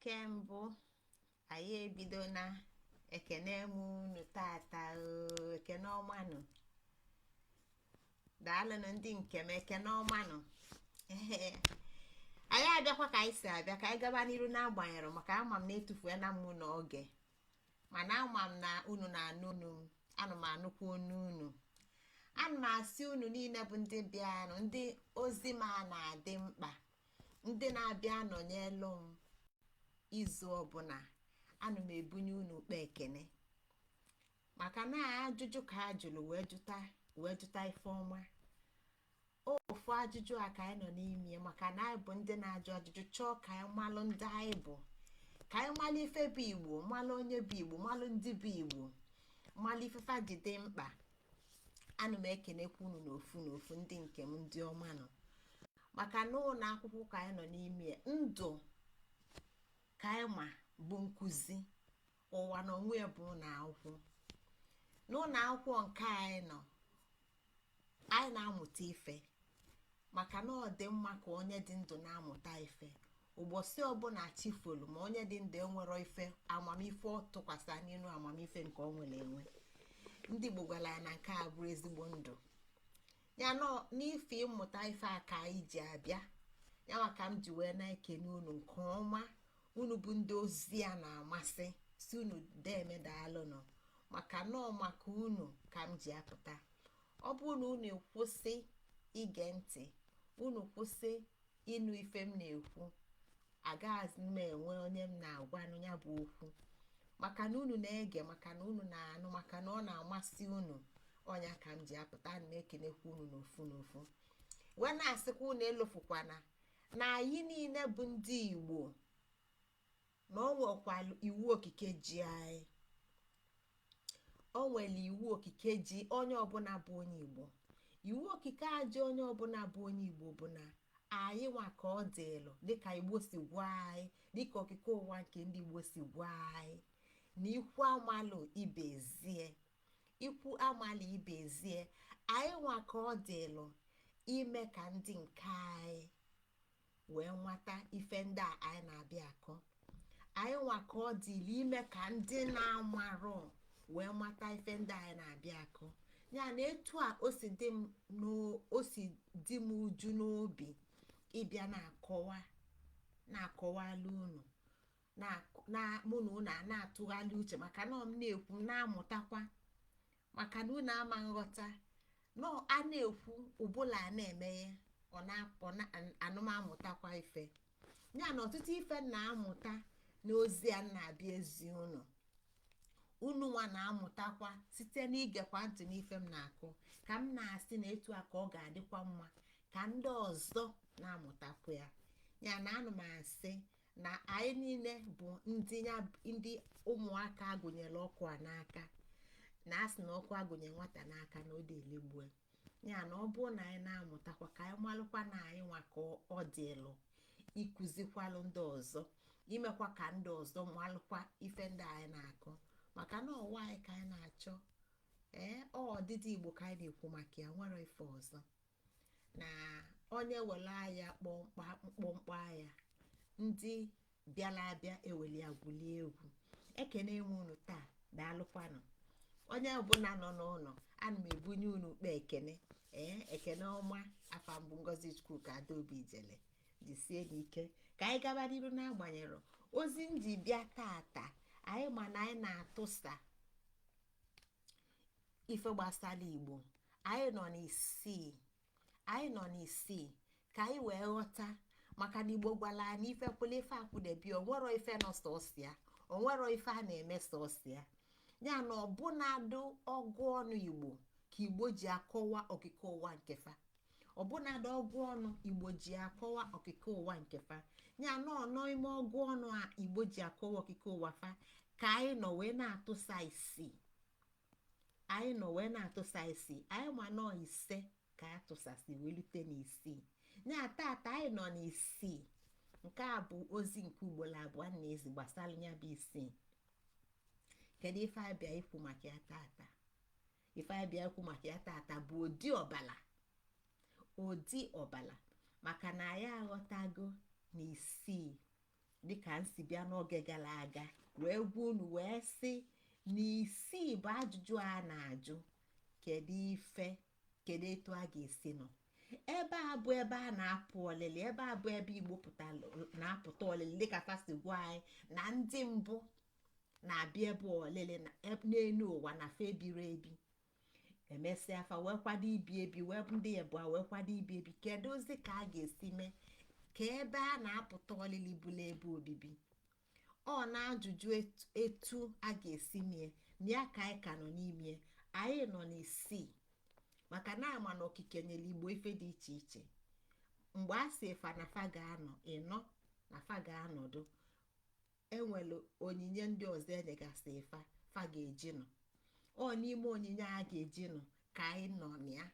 Nke mbụ anyị ebido na ekene m unu tata oo, ekene ọmanụ. Daalụnụ ndị nke m, ekene ọmanụ. Anyị abịakwa ka anyị si abịa, ka anyị gaba n'iru n'agbanyere, maka ama m na etufuela m n'oge, mana ama m na unu na-anụ unu m, ana m anụkwa onu unu. Ana m asị unu niile bụ ndị bịanụ, ndị ozi m a na-adị mkpa, ndị na-abịa nọnyelụ m izu ọbụla, ana m ebunye unu ukpe ekene, maka na ajụjụ ka a jụrụ wee jụta, wee jụta ife ọma. Ofu ajụjụ a ka anyị nọ n'ime, maka na anyị bụ ndị na-ajụ ajụjụ, chọọ ka anyị malụ ndị anyị bụ, ka anyị malụ ife bụ Igbo, malụ onye bụ Igbo, malụ ndị bụ Igbo, malụ ifefa ji dị mkpa. Ana m ekenekwa unu n'ofu n'ofu, ndị nke m, ndị ọma nọ, maka na ụlọ akwụkwọ ka anyị nọ n'ime, ndụ ka anyị ma bụ nkụzi ụwa na onwe ya bụ ụlọ akwụkwọ. N'ụlọ akwụkwọ nke anyị nọ, anyị na-amụta ife, maka na ọ dị mma ka onye dị ndụ na-amụta ife. Ụbọchị ọbụla chifolu ma onye dị ndụ enwero ife amamife ọ tụkwasị n'elu amamife nke ọ nwere enwe. Ndị Igbo gwara ya na nke a bụrụ ezigbo ndụ ya nọ n'ife ịmụta ife a ka anyị ji abịa ya, maka m ji wee na-ekene unu nke ọma. Unu bụ ndị ozi a na-amasị, si unu deme, daalụnụ, maka nọọ maka unu ka m ji apụta. Ọ bụrụ na unu kwụsị ige ntị, unu kwụsị ịnụ ife m na-ekwu, agaghịzi m enwe onye m na-agwanụ ya bụ okwu. Maka na unu na-ege, maka na unu na-anụ, maka na ọ na-amasị unu, ọnya ka m ji apụta. Ana m ekenekwa unu n'ofu n'ofu, wee na-asịkwa unu elofukwana na anyị niile bụ ndị Igbo, na ọ nwekwara iwu okike ji anyị. O nwere iwu okike ji onye ọbụla bụ onye Igbo. Iwu okike a ji onye ọbụla bụ onye Igbo bụ na anyị nwa ka ọ dịlụ, dịka Igbo si gwa anyị, dịka okike ụwa nke ndị Igbo si gwa anyị, na ikwu amalụ ibe ezie, ikwu amalụ ibe ezie. Anyị nwa ka ọ dịlụ ime ka ndị nke anyị wee nwata ife ndị a anyị na-abịa akọ. Anyị nwa ka ọ dịlụ ime ka ndị na-amarọ wee mata ife ndị anyị na-abịa akọ ya. Na etu a o si dị m uju n'obi ịbịa na-akọwa, na-akọwala unu na mụ na unu a na-atụgharị uche, maka na m na-ekwu, m na-amụtakwa, maka na unu ama nghọta nọ a na-ekwu ụbụla a na-emeghe, ọ na-anụmamụtakwa ife ya. Na ọtụtụ ife na-amụta n'ozi a na-abịa ezi unu, unu nwa na-amụtakwa site n'igekwa ntị n'ife m na-akụ. Ka m na-asị na etu a ka ọ ga-adịkwa mma ka ndị ọzọ na-amụtakwa ya. Ya na anụ m asị na anyị niile bụ ndị ya, ndị ụmụaka agụnyere ọkụ a n'aka, na asị na ọkụ agụnye nwata n'aka na ọ dị elegbue ya. Na ọ bụrụ na anyị na-amụtakwa, ka anyị malụkwa na anyị nwa ka ọ dịlụ ịkụzikwalụ ndị ọzọ, imekwa ka ndị ọzọ malụkwa ife ndị anyị na-akụ, maka na ọwa anyị ka anyị na-achọ. Ee, ọ ọdịdị Igbo ka anyị na-ekwu maka ya, nwere ife ọzọ. Na onye were anya kpọmkpa mkpọmkpọ anya, ndị bịara abịa eweli ya gwulie egwu. Ekene m unu taa, daalụkwanụ. Onye ọbụla nọ n'ụlọ, ana m ebunye unu ukpe ekene. Ee, ekene ọma. Afa mbụ Ngozi Chukwuka Adaobi Ijele. Jisie n'ike ka anyị gaba n'iru. N'agbanyere ozi m ji bịa tata, anyị ma na anyị na-atụsa ife gbasara Igbo. Anyị nọ n'isii, anyị nọ n'isii ka anyị wee ghọta, maka na Igbo gwara anyị ife kwụla ife akwụdebi. Onwero ife nọ sọsịa, onwero ife a na-eme sọsịa ya. Na ọbụnadụ ọgụ ọnụ Igbo ka Igbo ji akọwa okike ụwa nkefa, ọbụnadụ ọgụ ọnụ Igbo ji akọwa okike ụwa nkefa ya nọ n'ime ọgụ ọnụ a Igbo ji akọwa okike ụwa fa ka anyị nọ wee na-atụsa isii. Anyị nọ wee na-atụsa isii. Anyị ma nọọ ise ka a tụsasị wee lute n'isii ya. Tata anyị nọ n'isii. Nke a bụ ozi nke ugboro abụọ na-ezi gbasara ya bụ isii. Kedu ife abịa ikwu maka ya tata? Ife abịa ikwu maka ya tata bụ odi ọbala, odi ọbala, maka na anyị aghọtago na isii. Dịka m si bịa n'oge gara aga wee gwa unu, wee sị na isii bụ ajụjụ a na-ajụ: kedu ife, kedu etu a ga-esi nọ ebe a bụ ebe a na-apụ ọlịlị, ebe a bụ ebe Igbo na-apụta ọlịlị, dịka fasi gwa anyị na ndị mbụ na-abịa ebe ọlịlị n'elu ụwa na fa ebiri ebi, emesịa afa wee kwado ibi ebi, wee ndị ebua wee kwado ibi ebi. Kedu ozi ka a ga-esi mee ka ebe a na-apụta ọlịlị bụla ebe obibi? Ọ na ajụjụ etu a ga-esi mie na ya ka anyị ka nọ n'ime. Anyị nọ n'isii maka na ama na okike nyere Igbo ife dị iche iche. Mgbe a sị fa na fa ga-anọ ịnọ na fa ga-anọdụ, enwere onyinye ndị ọzọ enyegasị fa fa ga-eji nọ. Ọ n'ime onyinye a ga-eji nọ ka anyị nọ na ya,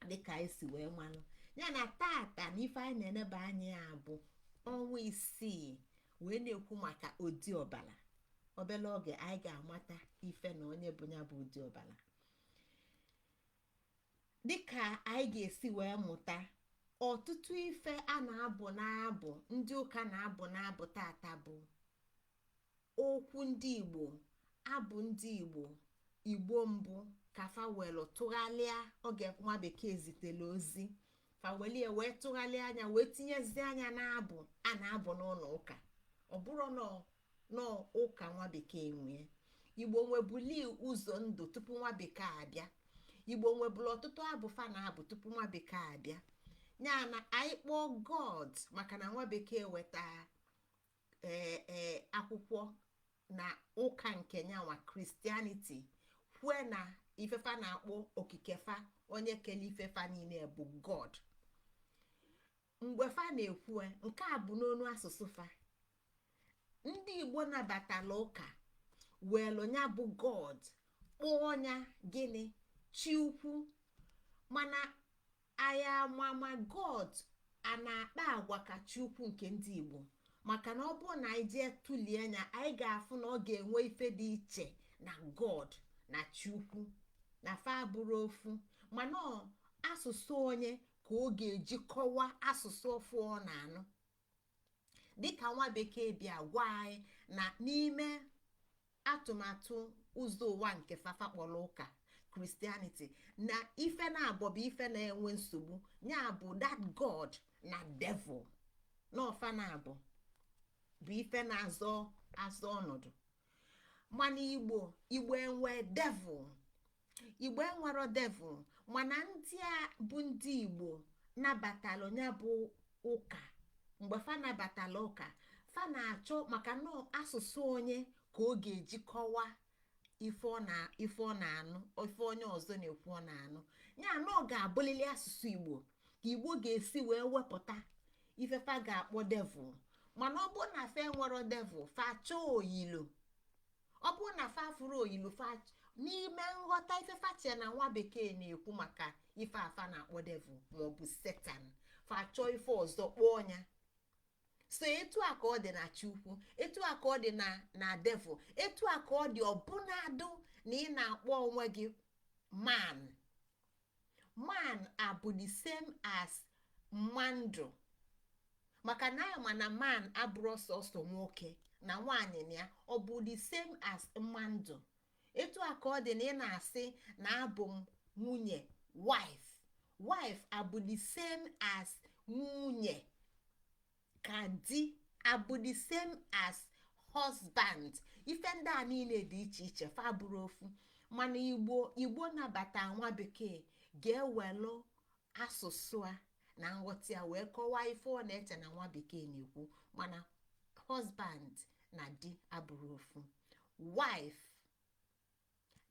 dịka anyị si wee malụ ya na tata na ife anyị na-eneba anya ya bụ ọnwa 6, wee na-ekwu maka odi ọbala. Obere oge anyị ga-amata ife na onye bụ ya bụ odi ọbala, dịka anyị ga-esi wee mụta ọtụtụ ife a na-abụ n'abụ ndị ụka na-abụ n'abụ tata bụ okwu ndị Igbo, abụ ndị Igbo, Igbo mbụ ka fa welu tụgharịa oge nwa bekee zitere ozi. Fa welie wee tụgharịa anya wee tinyezie anya n'abụ a na-abụ n'ụlọ ụka. Ọ bụrụ nọ ụka nwa bekee nwee, Igbo nwebuli ụzọ ndụ tupu nwa bekee abịa. Igbo nwebulu ọtụtụ abụ fa na-abụ tupu nwa bekee abịa. Ya na anyị kpọọ God, maka na nwa bekee weta ee akwụkwọ na ụka nke nyanwa Christianity, kwue na ifefa na-akpọ okike fa, onye kele ifefa niile bụ God. Mgbe fa na-ekwu nke a bụ n'onu asụsụ fa, ndị Igbo nabatala ụka welu ya bụ God kpọọ ya gịnị? Chi ukwu. Mana anyị amama God a na-akpa agwa ka chi ukwu nke ndị Igbo, maka na ọ bụrụ na anyị jee tụlie anya, anyị ga-afụ na ọ ga-enwe ife dị iche na God na chi ukwu, na fa bụrụ ofu. Mana asụsụ onye ka ọ ga-eji kọwaa asụsụ ofu ọ na-anụ, dịka nwa bekee bịa gwa anyị na n'ime atụmatụ ụzọ ụwa nke fafa kpọrọ ụka Christianity, na ife na-abọ bụ ife na-enwe nsogbu, ya bụ that God na devil, na ọfa na-abụ bụ ife na-azọ azọ ọnọdụ. Mana Igbo, Igbo enwe devil? Igbo enwero devil. Mana ndị a bụ ndị Igbo nabatalụ ya bụ ụka. Mgbe fa nabatala ụka, fa na-achọ maka nọọ asụsụ onye ka ọ ga-eji kọwaa ife ọ na-anụ, ife onye ọzọ na-ekwu ọ na-anụ. Ya na ọ ga-abụlili asụsụ Igbo ka Igbo ga-esi wee wepụta ife fa ga-akpọ devil. Mana ọ bụrụ na fa enwero devil, fa chọọ oyilo. Ọ bụrụ na fa fụrụ oyilo fa n'ime nghọta ife fa che na nwa bekee na-ekwu maka ife afa na-akpọ devil maọbụ Satan, fa chọọ ife ọzọ kpọọ ya. So etu a ka ọ dị na Chukwu, etu a ka ọ dị na devil, etu a ka ọ dị ọbụnadụ na ị na-akpọ onwe gị man. Man abụ the same as mmadụ, maka na ama na man abụrụ sọsọ nwoke na nwaanyị, na ya ọ bụ the same as mmadụ. Etu a ka ọ dị na ị na-asị na abụ m nwunye, wife. Wife abụ the same as nwunye, ka di abụ the same as husband. Ife ndị a niile dị iche iche, fa bụrụ ofu. Mana Igbo, Igbo nabata nwa bekee ga-ewelu asụsụ a na nghọta ya wee kọwaa ife ọ na-eche na nwa bekee na-ekwu. Mana husband na di abụrụ ofu, wife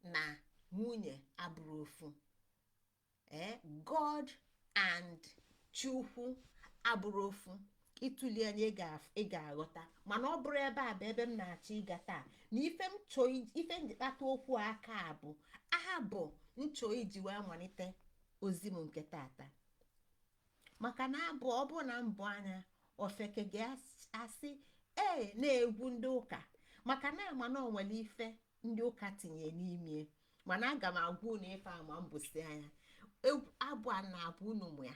na nwunye abụrụ ofu, ee, God and Chukwu abụrụ ofu. Ịtụli anya ị ga-aghọta. Mana ọ bụrụ ebe a bụ ebe m na-achọ ịga taa na ife m chọọ, ife m ji kpata okwu aka a bụ aha bụ nchọ iji wee malite ozi m nke tata, maka na abụ ọ bụ na mbụ anya ofeke ga-asị ee na-egwu ndị ụka, maka na ama na onwere ife ndị ụka tinye n'ime. Mana aga m agwa unu ife ama mbụsi anya abụ a na-abụ unu mụ ya.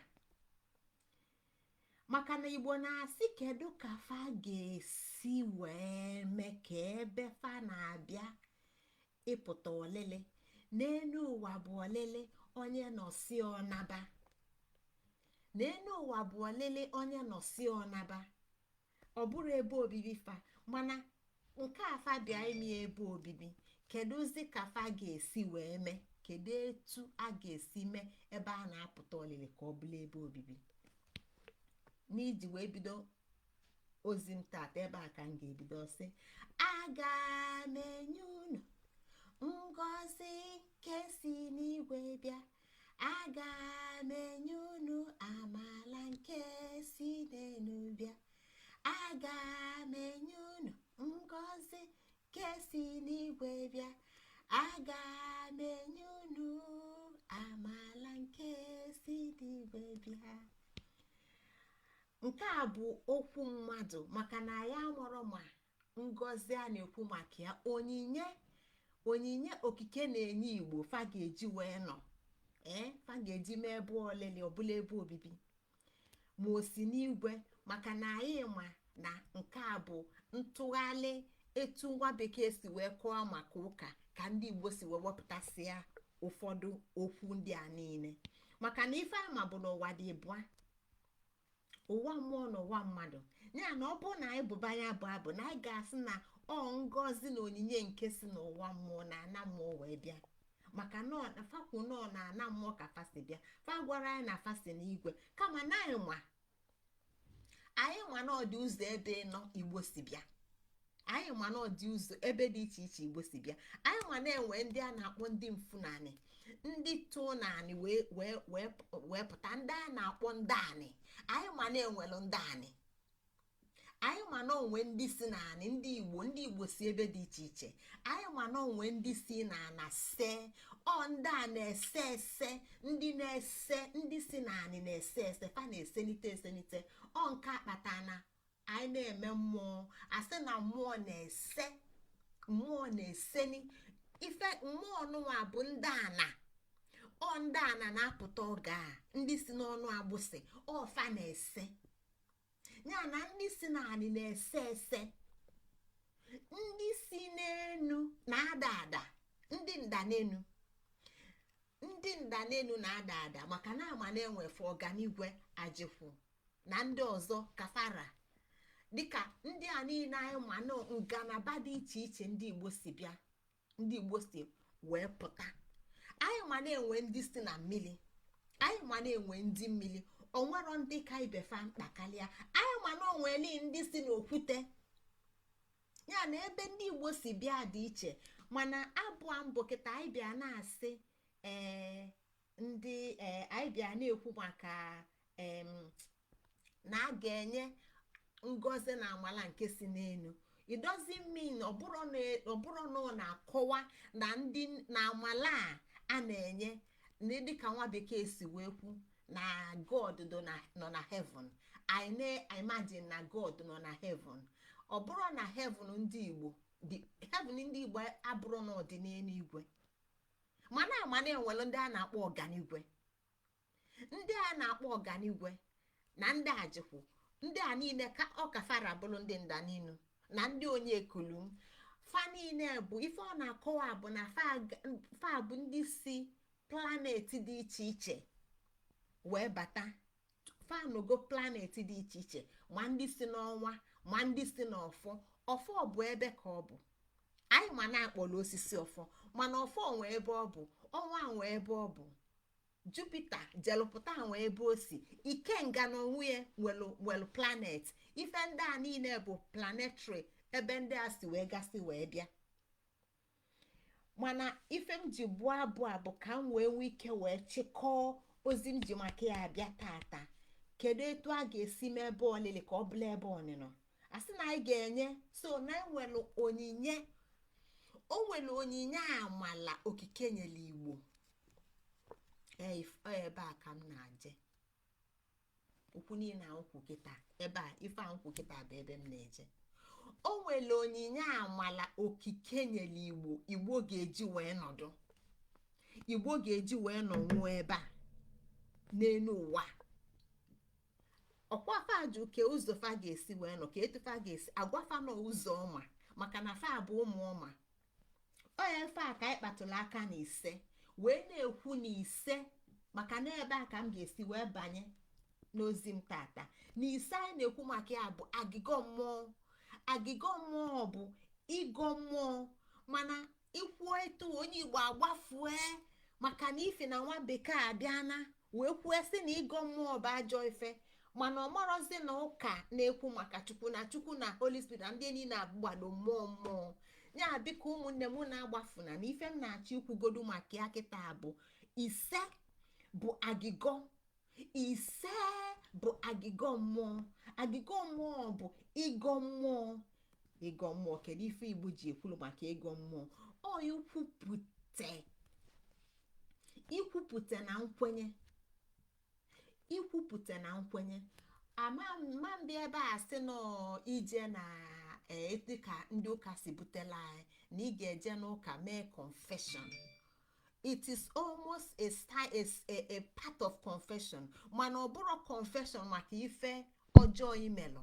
Maka na Igbo na-asị, kedu ka fa ga-esi wee mee ka ebe fa na-abịa ịpụta ọlịlị n'elu ụwa bụ ọlịlị onye nọsi ọnaba? N'elu ụwa bụ ọlịlị onye nọsi ọnaba, ọ bụrụ ebe obibi fa. Mana nke a fa bịa ime ebe obibi, kedụzi ka fa ga-esi wee mee? Kedu etu a ga-esi mee ebe a na-apụta ọlịlị ka ọ bụla ebe obibi? N'iji wee bido ozi m tata, ebe a ka m ga-ebido sị, aga m enye unu ngọzi nke si n'igwe bịa, aga m enye unu amala nke si n'elu bịa, aga m enye unu ngọzi nke si n'igwe bịa, aga m enye unu amala nke si n'igwe bịa. Nke a bụ okwu mmadụ, maka na ya mụrụ ma ngọzi a na-ekwu maka ya, onyinye, onyinye okike na-enye Igbo fa ga-eji wee nọ, ee, fa ga-eji mee ebe ọlịlị ọbụla ebe obibi, ma o si n'igwe. Maka na anyị ma na nke a bụ ntụgharị etu nwa bekee si wee kọọ maka ụka, ka ndị Igbo si wee wepụtasịa ụfọdụ okwu ndị a niile. Maka na ife ama bụ na ụwa dị ịbụa, ụwa mmụọ na ụwa mmadụ. Ya na ọ bụrụ na anyị bụba ya bụ abụ, na anyị ga-asị na ọ ngọzi na onyinye nke si n'ụwa mmụọ na ana mmụọ wee bịa, maka na fakwu nọ na ana mmụọ ka fa si bịa. Fa gwara anyị na fa si n'igwe, kama na anyị ma na ọ dị ụzọ ebe nọ Igbo si bịa. Anyị ma na ọ dị ụzọ ebe dị iche iche Igbo si bịa. Anyị ma na-enwe ndị a na-akpọ ndị mfunanị, ndị tụọ naanị wee wee wee wee pụta, ndị a na-akpọ ndị anị. Anyị ma na-enwelu ndị anị. Anyị ma na onwe ndị si naanị, ndị Igbo, ndị Igbo si ebe dị iche iche. Anyị ma na onwe ndị si na se ọ, ndị a na-ese ese, ndị na-ese, ndị si naanị na-ese ese, fa na-esenite esenite. Ọ nke akpata na anyị na-eme mmụọ, asị na mmụọ na-ese, mmụọ na-eseni ife. Mmụọ nụnwa bụ ndị ana, ọ ndị ana na-apụta oge a, ndị si n'ọnụ agbụsị ọfa na-ese ya, na ndị si naanị na-ese ese, ndị si n'enu na-ada ada, ndị ndanenu, ndị ndanenu na-ada ada, maka na ama na-enwefe ọganigwe ajịkwụ na ndị ọzọ kafara dịka ndị a niile. Anyị ma na ngalaba dị iche iche ndị Igbo si bịa, ndị Igbo si wee pụta. Anyị ma na-enwe ndị si na mmiri, anyị ma na-enwe ndị mmiri, onwero ndị ka ibefa mkpa karịa. Anyị ma na onweli ndị si n'okwute ya na ebe ndị Igbo si bịa dị iche. Mana abụọ mbụ kịta anyị bịa na-asị, ee, ndị ee, anyị bịa na-ekwu maka na a ga-enye ngọzi na amala nke si n'elu. It doesn't mean, ọ bụrụ na ọ na-akọwa na ndị na amala a na-enye na dịka nwa bekee si wee kwu na God nọ na heaven, anyị na-imagine na God nọ na heaven. Ọ bụrụ na heaven ndị Igbo, heaven ndị Igbo abụrụ na ọ dị n'eluigwe, mana ama na-enwere ndị a na-akpọ ọganigwe, ndị a na-akpọ ọganigwe na ndị ajịkwụ, ndị a niile ka ọ ka fara bụrụ ndị ndaninu na ndị onye ekulum. Fa niile bụ ife ọ na-akọwa bụ na fa bụ ndị si planet dị iche iche wee bata. Fanugo planet dị iche iche, ma ndị si n'ọnwa, ma ndị si n'ọfọ. Ọfọ bụ ebe ka ọ bụ, anyị ma na-akpọrọ osisi ọfọ, mana ọfọ nwee ebe ọ bụ, ọnwa nwee ebe ọ bụ, Jupiter jelụpụta nwee ebe o si, ikenga na onwe ya nwelu planet. Ife ndị a niile bụ planetary, ebe ndị a si wee gasị wee bịa. Mana ife m ji bụọ abụ a bụ ka m wee nwee ike wee chịkọọ ozi m ji maka ya abịa tata. Kedu etu a ga-esi mee ebe ọlịlị ka ọ bụla ebe ọnịnọ? A sị na anyị ga-enye, so na enwere onyinye, o nwere onyinye amala okike nyere Igbo. Ebe a ka m na-aje okwu niile a nkwu kịta, ebe a ife a nkwu kịta bụ ebe m na-eje. O nwere onyinye amala okike nyere Igbo, Igbo ga-eji wee nọdụ, Igbo ga-eji wee nọnwuo ebe a n'elu ụwa. Ọkwa fa jụ ke ụzọ fa ga-esi wee nọ, ka etu fa ga-esi agwa fa nọ ụzọ ọma, maka na fa bụ ụmụ ọma. Onye fa ka anyị kpatụrụ aka na ise wee na-ekwu na ise, maka na ebe a ka m ga-esi wee banye n'ozi m tata. Na ise anyị na-ekwu maka ya bụ agịgọ mmụọ. Agịgọ mmụọ bụ ịgọ mmụọ, mana ikwuo etu onye Igbo agbafue, maka na ife na nwa bekee abịana wee kwuo sị na ịgọ mmụọ bụ ajọ ife. Mana ọ marọzi na ụka na-ekwu maka Chukwu na Chukwu na Holy Spirit na ndị niile agbado mmụọ mmụọ ya. Biko, ụmụnne m, na-agbafuna na ife m na-achọ ikwugodu maka ya kịta bụ ise bụ agịgọ. Ise bụ agịgọ mmụọ. Agịgọ mmụọ bụ ịgọ mmụọ. Ịgọ mmụọ, kedu ife Igbo ji ekwuru maka ịgọ mmụọ? Ọ ikwupụta, ikwupụta na nkwenye, ikwupụta na nkwenye. Ama mbịa ebe a sị nọ ije na dịka ndị ụka si butela anyị na ị ga-eje n'ụka mee confession. It is almost a, a, a part of confession, mana ọ bụrụ confession maka ife ọjọọ imelụ,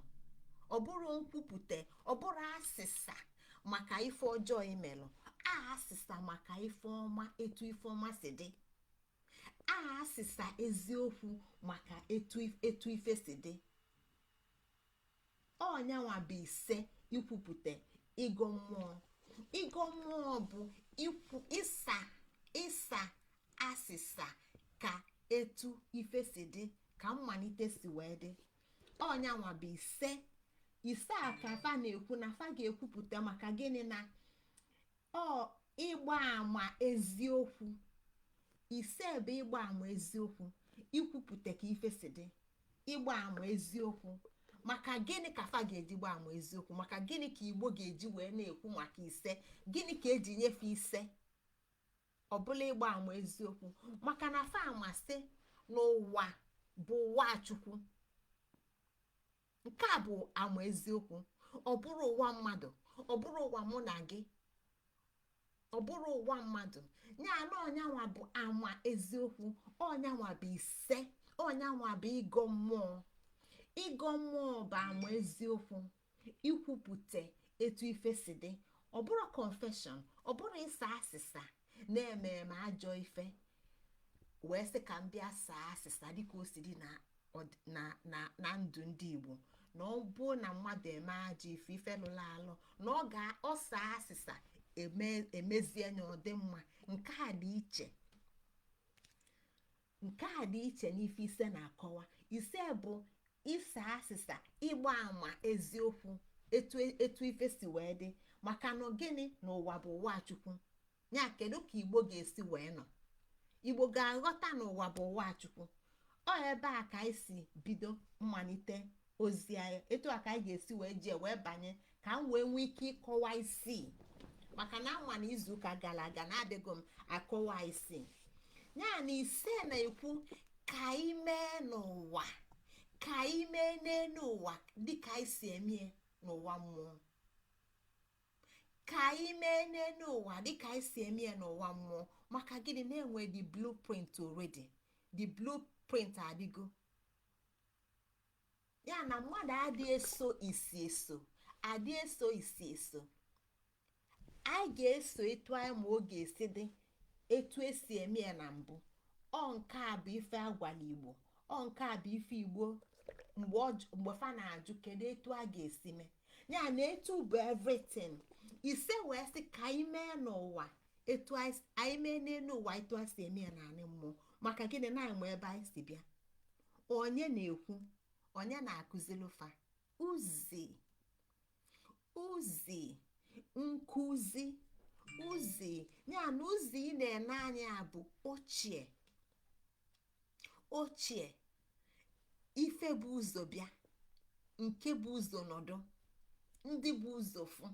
ọ bụrụ nkwupụta, ọ bụrụ asịsa maka ife ọjọọ imelụ, a asịsa maka ife ọma, etu ife ọma si dị, a asịsa eziokwu maka etu ife si dị. Ọnyanwa bụ ise, ikwupụta, ịgọ mmụọ. Ịgọ mmụọ bụ ikwu, ịsa, ịsa asịsa ka etu ife si dị, ka mmalite si wee dị. Ọnyanwa bụ ise. Ise a ka fa na-ekwu na fa ga-ekwupụta maka gịnị? Na ọ ịgba ama eziokwu. Ise bụ ịgba ama eziokwu, ikwupụta ka ife si dị, ịgba ama eziokwu. Maka gịnị ka fa ga-eji gba ama eziokwu? Maka gịnị ka Igbo ga-eji wee na-ekwu maka ise? Gịnị ka eji nyefe ise ọbụla ịgba ama eziokwu? Maka na fa amasị n'ụwa bụ ụwa Chukwu. Nke a bụ ama eziokwu. Ọ bụrụ ụwa mmadụ, ọ bụrụ ụwa mụ na gị, ọ bụrụ ụwa mmadụ ya na ọnyanwa bụ ama eziokwu. Ọnyanwa bụ ise, ọnyanwa bụ ịgọ mmụọ. Ịgọ mmụọ bụ ama eziokwu, ikwupụta etu ife si dị. Ọ bụrụ confession, ọ bụrụ ịsa asịsa na-eme eme ajọ ife wee sị ka m bịa saa asịsa, dịka o si dị na ndụ ndị Igbo, na ọ bụ na mmadụ eme ajọ ife, ife lụrụ alụ, na ọ ga ọsa asịsa, emezie anya ọ dị mma. Nke a dị iche, nke a dị iche n'ife ise na-akọwa. Ise bụ ịsa asịsa, ịgba ama eziokwu, etu ife si wee dị. Maka na gịnị? Na ụwa bụ ụwa Chukwu ya. Kedu ka Igbo ga-esi wee nọ? Igbo ga-aghọta na ụwa bụ ụwa Chukwu. Ọ ebe a ka anyị si bido mmalite ozi anyị, etu a ka anyị ga-esi wee jee wee banye, ka m wee nwee ike ịkọwa isii, maka na anwa na izuụka gara aga na-adịghị m akọwa isii ya. Na ise na-ekwu ka anyị mee n'ụwa, ka anyị mee n'elu ụwa dịka anyị si eme n'ụwa mmụọ, ka anyị mee n'elu ụwa dịka anyị si eme n'ụwa mmụọ. Maka gịnị? Na-enwe the blueprint already, the blueprint adịgo ya. Na mmadụ adị eso isi eso, adị eso isi eso. Anyị ga-eso etu anyị ma ọ ga-esi dị, etu esi eme ya na mbụ. Ọ nke a bụ ife agwala Igbo, ọ nke a bụ ife Igbo mgbe fa na-ajụ kedu etu a ga-esi mee ya. Na etu bụ everything. Ise wee sị ka anyị mee n'ụwa etu anyị mee n'elu ụwa etu a si eme ya n'anị mmụọ. Maka gịnị? Na anyị ma ebe anyị si bịa. Onye na-ekwu? Onye na-akụziri fa? Uzi, uzi nkụzi, uzi ya. Na uzi ị na-ene anya bụ ochie, ochie ife bụ ụzọ bịa, nke bụ ụzọ nọdụ, ndị bụ ụzọ fụ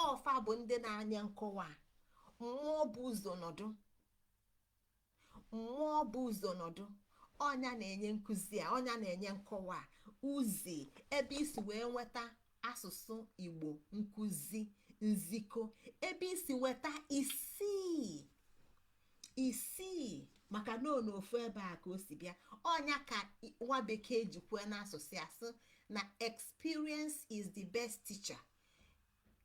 ọfa bụ ndị na-anya nkọwa. Mmụọ bụ ụzọ nọdụ, mmụọ bụ ụzọ nọdụ, ọnya na-enye nkụzi a, ọnya na-enye nkọwa a. Uzi ebe isi wee nweta asụsụ Igbo, nkụzi, nzikọ, ebe isi nweta isii, isii, maka na N'ofu ebe a ka o si bịa. Ọnya ka nwa bekee ji kwue n'asụsụ ya sị na experience is the best teacher.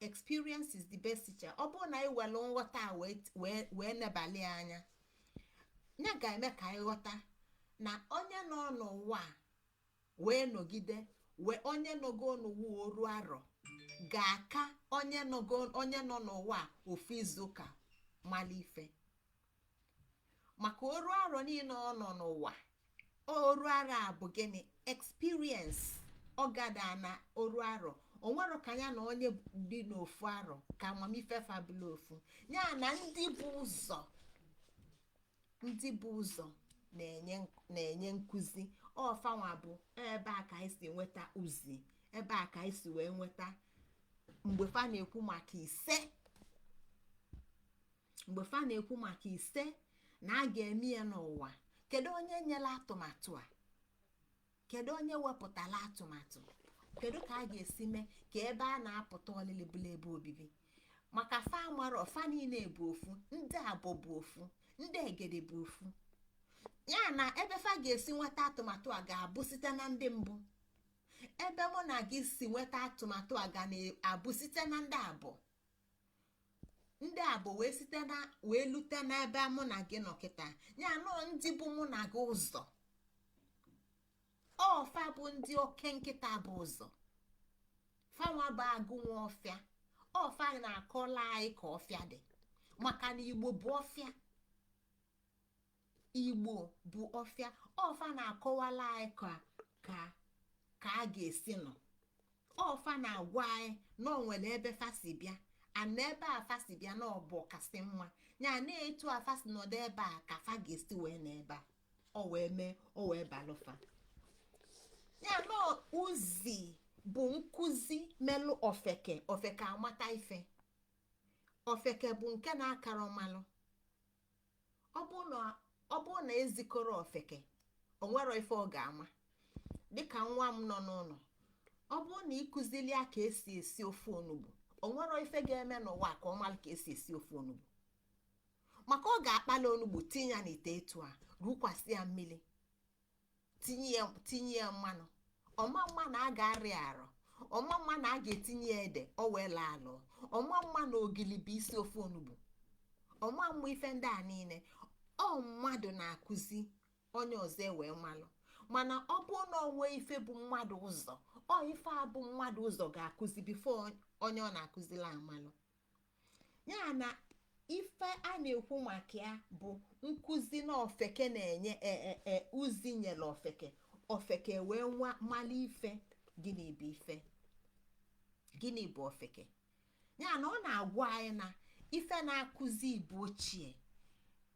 Experience is the best teacher. Ọ bụrụ na anyị were nghọta a wee nebali anya, ya ga-eme ka anyị ghọta na onye nọ n'ụwa a wee nọgide, wee onye nọgo n'ụwa oru arọ ga-aka onye nọgo, onye nọ n'ụwa a ofu izuụka mala ife, maka oru arọ niile ọ nọ n'ụwa. Oru arọ a bụ gịnị? Experience. Ọ gada na oru arọ onwero ka ya na onye dị n'ofu arọ ka amamife fabụla ofu ya. Na ndị bụ ụzọ, ndị bụ ụzọ na-enye nkụzi ọfanwa bụ ebe a ka anyị si nweta uzi, ebe a ka anyị si wee nweta mgbe fa na-ekwu maka ise, mgbe fa na-ekwu maka ise na a ga-eme ya n'ụwa. Kedu onye nyere atụmatụ a? Kedu onye wepụtara atụmatụ? Kedu ka a ga-esi mee ka ebe a na-apụta ọlịlị bụla ebe obibi? Maka fa mara fa niile bụ ofu, ndị abụ bụ ofu, ndị egede bụ ofu. Ya na ebe fa ga-esi nweta atụmatụ a ga-abụ site na ndị mbụ. Ebe mụ na gị si nweta atụmatụ a ga na-abụ site na ndị abụ, ndị abụ wee site na wee lute n'ebe mụ na gị nọ kịta. Ya nọ ndị bụ mụ na gị ụzọ, ọfa bụ ndị oke nkịta bụ ụzọ, fanwa bụ agụ nwa ọfịa. Ọfa na-akọla anyị ka ọfịa dị, maka na Igbo bụ ọfịa, Igbo bụ ọfịa. Ọfa na-akọwala anyị ka a ga-esi nọ. Ọfa na-agwa anyị na ọ nwere ebe fa si bịa, ana ebe a fa si bịa na ọ bụ kasị mma. Ya na-etu afa si nọdụ ebe a ka fa ga-esi wee na ebe a ọ wee mee, ọ wee balụfa. Ya na uzi bụ nkụzi melụ ofeke, ofeke amata ife. Ofeke bụ nke na-akara ọmalụ. Ọ bụrụ na ezikọrọ ofeke, o nwero ife ọ ga-ama. Dịka nwa m nọ n'ụlọ, ọ bụrụ na ịkụzili ya ka esi esi ofe onugbu, o nwero ife ga-eme n'ụwa ka ọ malụ ka esi esi ofe onugbu, maka ọ ga-akpali onugbu, tinye ya n'ite etu a, rukwasị ya mmiri, tinye ya mmanụ. Ọma mma na a ga-arị arọ, ọma mma na a ga-etinye ya ede, ọ wee laa alụ. Ọma mma na ogili bụ isi ofe onugbu. Ọma mma ife ndị a niile. Ọ mmadụ na-akụzi, onye ọzọ ewee malụ. Mana ọ bụ na onwe ife bụ mmadụ ụzọ, ọ ife a bụ mmadụ ụzọ ga-akụzi before onye ọ na-akụzila amalụ ya. Na ife a na-ekwu maka ya bụ nkụzi na ofeke na-enye uzi nyere ofeke, ofeke wee nwa mmalụ ife. Gịnị bụ ife? Gịnị bụ ofeke? Ya na ọ na-agwa anyị na ife na-akụzi bụ ochie,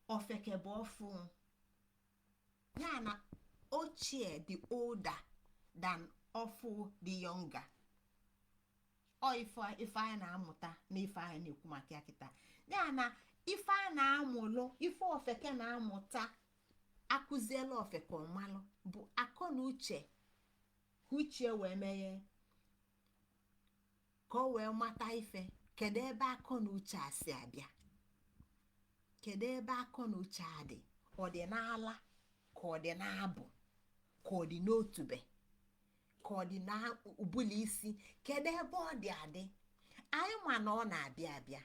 ofeke bụ ọfụ. Ya na ochie dị older than ọfụ dị younger. Ọ ife ife anyị na-amụta na ife anyị na-ekwu maka ya kịta. Ya na ife a na-amụlụ, ife ofeke na-amụta, akụziela ofeke ọmalụ, bụ akọ na uche, ka uche wee meghe, ka ọ wee mata ife. Kedu ebe akọ na uche a si abịa? Kedu ebe akọ na uche a dị? Ọ dị n'ala, ka ọ dị n'abụ, ka ọ dị n'otube, ka ọ dị n'ubulu isi? Kedu ebe ọ dị adị? Anyị ma na ọ na-abịa abịa.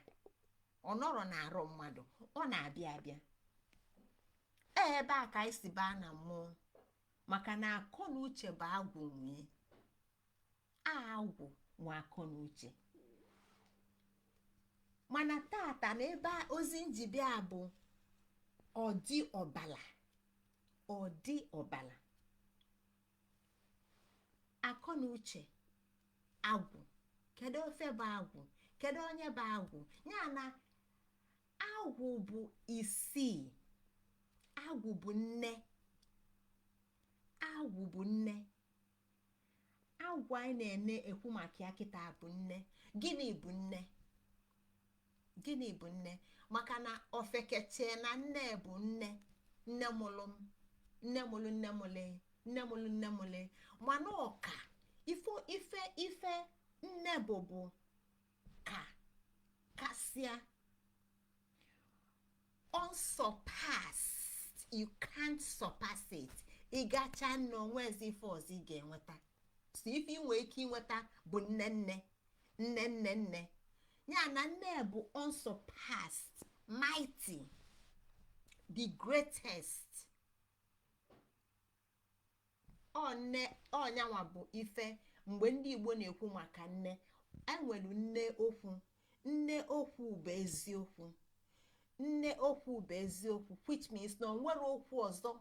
Ọ nọrọ na-arụ mmadụ, ọ na-abịa abịa. Ebe a ka anyị si baa na mmụọ, maka na akọ na uche bụ agwụ nwee agwụ nwe akọ na uche. Mana tata na ebe ozi njibịa bụ ọdị ọbala, ọdị ọbala, akọ na uche, agwụ. Kedu ofe bụ agwụ? Kedu onye bụ agwụ? Ya na agwụ bụ isii. Agwụ bụ nne, agwụ bụ nne. Agwụ anyị na-ene ekwu maka ya kịta bụ nne. Gịnị bụ nne? Gịnị bụ nne? Maka na ofekechee na nne bụ nne, nne mụlụ m, nne mụlụ nne mụlụ, nne mụlụ nne mụlụ. Mana ọka ife ife ife nne bụ ka kasịa unsurpassed. You can't surpass it. Ịgacha nne, onwezi ife ọzọ ị ga-enweta. So ife ị nwee ike inweta bụ nne, nne, nne, nne, nne. Ya na nne bụ unsurpassed, mighty, the greatest. Ọ nne ọnyanwa bụ ife. Mgbe ndị Igbo na-ekwu maka nne, enwere nne okwu. Nne okwu bụ eziokwu. Nne okwu bụ eziokwu, which means na onwere okwu ọzọ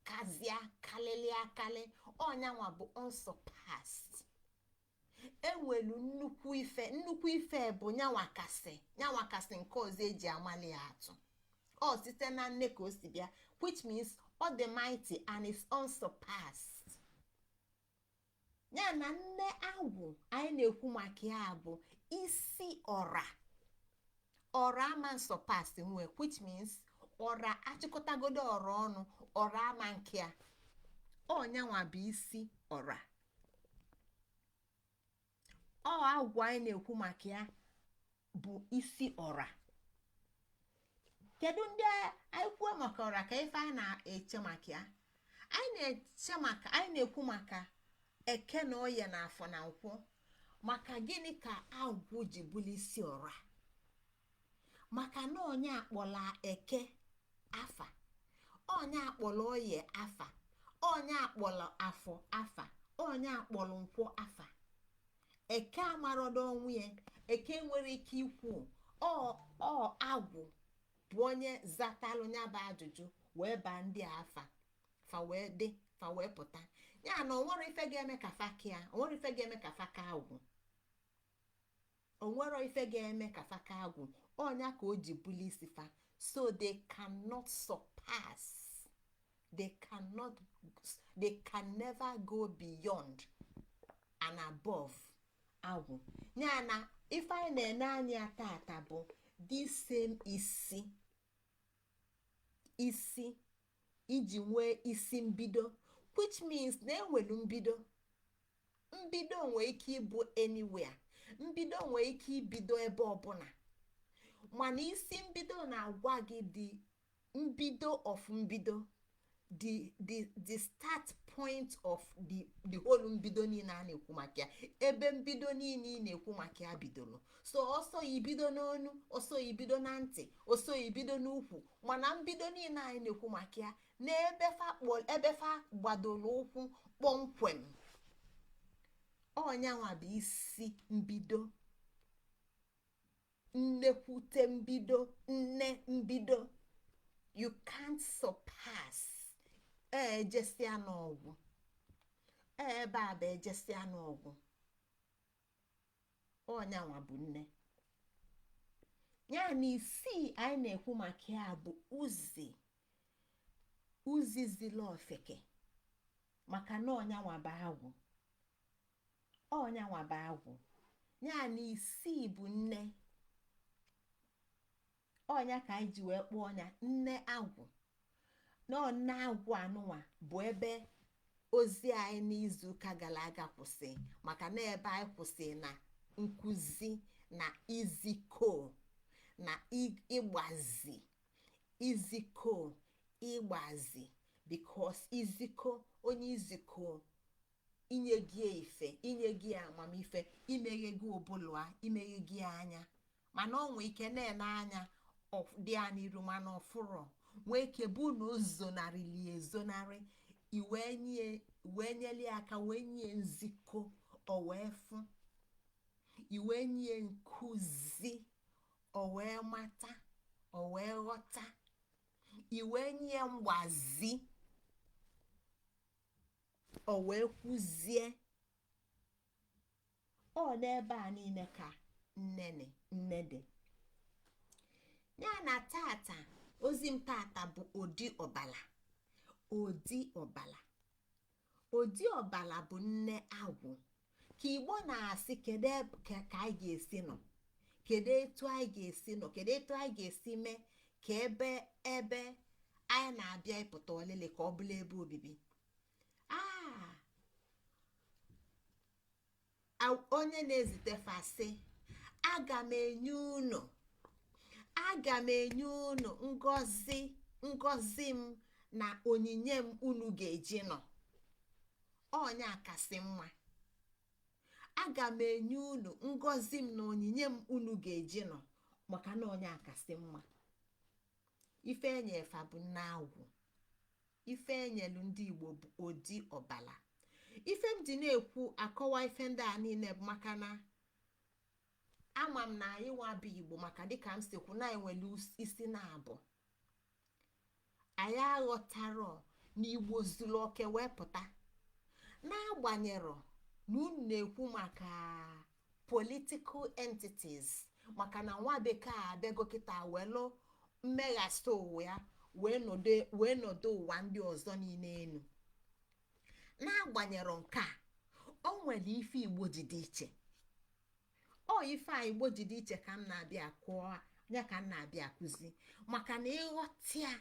kazie kalịlị akali. Ọnyanwa bụ unsurpassed. Enwelu nnukwu ife. Nnukwu ife bụ nyanwa kasị, nyanwa kasị nke ọzọ eji amali ya atụ. Ọ site na nne ka o si bịa, which means ọ dị mighty and is unsurpassed. Ya na nne agwụ anyị na-ekwu maka ya bụ isi ọra. Ọra ama surpass nwe, which means ọra achịkọtagodo ọra ọnụ, ọra ama nke ya. Ọnyanwa bụ isi ọra. Ọ agwụ anyị na-ekwu maka ya bụ isi ọra. Kedu ndị anyị kwuo maka ọra, ka ife a na-eche maka ya? Anyị na-eche maka, anyị na-ekwu maka Eke na Oye na Afọ na Nkwọ. Maka gịnị ka agwụ ji bụrụ isi ọra? Maka na onye akpọla Eke afa, onye akpọla Oye afa, onye akpọla Afọ afa, onye akpọrọ Nkwọ afa. Eke amarodo onwe ya. Eke nwere ike ikwu ọ agwụ bụ onye zatalụ ya bụ ajụjụ, wee baa ndị a afa, fa wee dị, fa wee pụta. Ya na onwere ife ga-eme ka fa kịa, onwere ife ga-eme ka fa ka agwụ, onwere ife ga-eme ka fa ka agwụ. Ọnya ka o ji buli isi fa. So they cannot surpass, they cannot, they can never go beyond and above agwụ. Ya na ife anyị na-ene anya tata bụ this same isi, isi iji nwee isi mbido, which means na enwelu mbido. Mbido nwee ike ịbụ anywhere, mbido nwee ike ibido ebe ọbụla, mana isi mbido na-agwa gị the mbido of mbido, the start point of the whole mbido niile a na-ekwu maka ya, ebe mbido niile ị na-ekwu maka ya bidoro. So ọsọ ya ibido n'onu, ọsọ ya ibido na ntị, ọsọ ya ibido n'ukwu, mana mbido niile anyị na-ekwu maka ya na ebe fa kpọ, ebe fa gbadoro ụkwụ kpọmkwem, ọnyanwa bụ isi mbido, nnekwute mbido, nne mbido. You can't surpass. Ejesia n'ọgwụ, ebe a bụ ejesia n'ọgwụ. Ọnyanwa bụ nne. Ya na isii anyị na-ekwu maka ya bụ uzi, uzi zila ofeke, maka na ọnyanwa bụ agwụ, ọnyanwa bụ agwụ. Ya na isii bụ nne. Ọnya ka anyị ji wee kpọọ ọnya nne agwụ. Na nne agwụ anụnwa bụ ebe ozi anyị n'izuụka gara aga kwụsị, maka na ebe anyị kwụsị na nkụzi na iziko na ịgbazi, iziko, ịgbazi, because iziko onye, iziko inye gị ife, inye gị amamife, imeghe gị ụbụlụa, imeghe gị anya. Mana ọ nwee ike na-ene anya dị ya n'iru, mana ọfụrọ nwee ike bụ na o zonarịli ezonarị. Iwee nyeli aka, wee nye nziko, o wee fụ. Iwee nye nkụzi, o wee mata, o wee ghọta. Iwee nye mgbazi, o wee kwuzie. Ọ n'ebe a niile ka nnene nne dị. Ya na tata, ozi m tata bụ odi ọbala. Odi ọbala, odi ọbala bụ nne agwụ. Ka Igbo na-asị, kedu ka anyị ga-esi nọ, kedu etu anyị ga-esi nọ, kedu etu anyị ga-esi mee ka ebe anyị na-abịa ịpụta ọlịlị ka ọ bụla ebe obibi a? Onye na-ezite fasị, aga m enye unu, aga m enye unu ngọzi. Ngọzi m na onyinye m unu ga-eji nọ ọnya kasị mma. Aga m enye unu ngọzi m na onyinye m unu ga-eji nọ, maka na onye kasị mma. Ife enyefa bụ nne agwụ. Ife enyelu ndị Igbo bụ odi ọbala. Ife m ji na-ekwu akọwa ife ndị a niile bụ maka na ama m na anyị nwa bụ Igbo, maka dịka m si kwu na enwere isi na abụ anyị aghọtarọ na Igbo zuru oke wee pụta. N'agbanyerọ na unu na-ekwu maka political entities, maka na nwa bekee abịago kịta welu mmeghasị ụwa ya wee nọdụ ụwa ndị ọzọ niile enu. N'agbanyerọ nke a, o nwere ife Igbo ji dị iche. Ọ ife a Igbo ji dị iche ka m na-abịa kụọ ya, ka m na-abịa akụzi, maka na ịghọta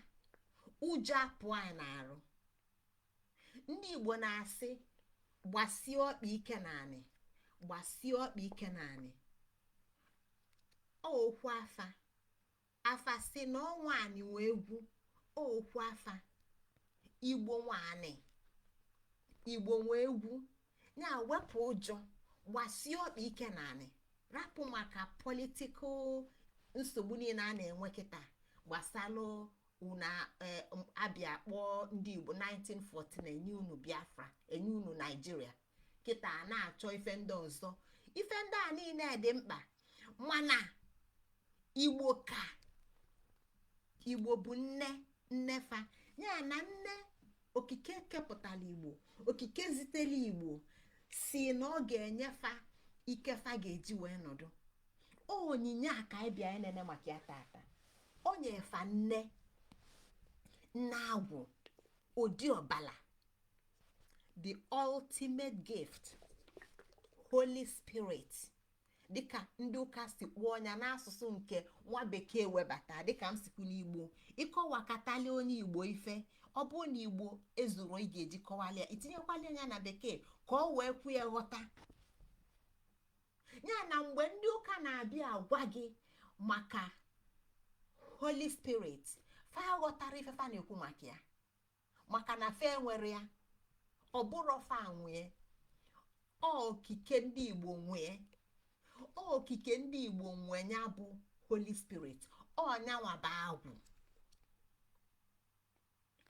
ụjọ apụ anyị na-arụ. Ndị Igbo na-asị, "Gbasie ọkpa ike naanị, gbasie ọkpa ike naanị." Okwu afa afa si na ọnwa anị nwee egwu. Okwu afa Igbo nwaanị, Igbo nwee egwu ya. Wepụ ụjọ, gbasie ọkpa ike naanị. Rapụ maka political nsogbu niile a na-enwe kịta gbasalụ una. Abịa kpọọ ndị Igbo 1914, enye unu Biafra, enye unu Naijiria. Kịta a na-achọ ife ndị ọzọ. Ife ndị a niile dị mkpa, mana Igbo ka Igbo bụ nne nnefa ya na nne okike kepụtara Igbo. Okike zitere Igbo si na ọ ga-enyefa ikefa ga-eji wee nọdụ. Onyinye a ka anyị bịa enene maka ya tata. O nyefa nne, nne agwụ, ụdị ọbala, the ultimate gift, Holy Spirit, dịka ndị ụka si kpụọ ọnya n'asụsụ nke nwa bekee webata. Dịka m sikwu n'Igbo ịkọwakatali onye Igbo ife, ọ bụrụ na Igbo ezuru ị ga-eji kọwali ya, itinyekwali anya na bekee ka ọ wee kwu ya ghọta ya. Na mgbe ndị ụka na-abịa agwa gị maka Holy Spirit, fa ghọtara ife fa na-ekwu maka ya, maka na fa enwere ya. Ọ bụrụ fa nwee okike ndị Igbo, nwee okike ndị Igbo nwee ya bụ Holy Spirit. Ọnyanwa bụ agwụ,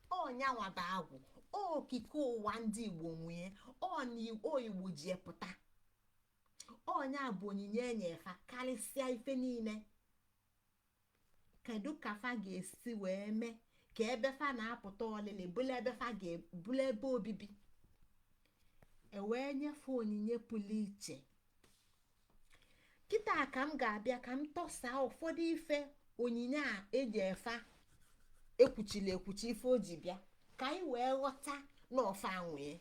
ọnyanwa bụ agwụ. Okike ụwa ndị Igbo nwee Igbo ji pụta. Ọnya bụ onyinye enyefa karịsịa ife niile. Kedu ka fa ga-esi wee mee ka ebe fa na-apụta ọlịlị bụla ebe fa ga-bụla ebe obibi? E wee nyefe onyinye pụrụ iche. Kịta ka m ga-abịa ka m tọsaa ụfọdụ ife onyinye a eji efa ekwuchila ekwuchi, ife o ji bịa, ka anyị wee ghọta na ọfa nwee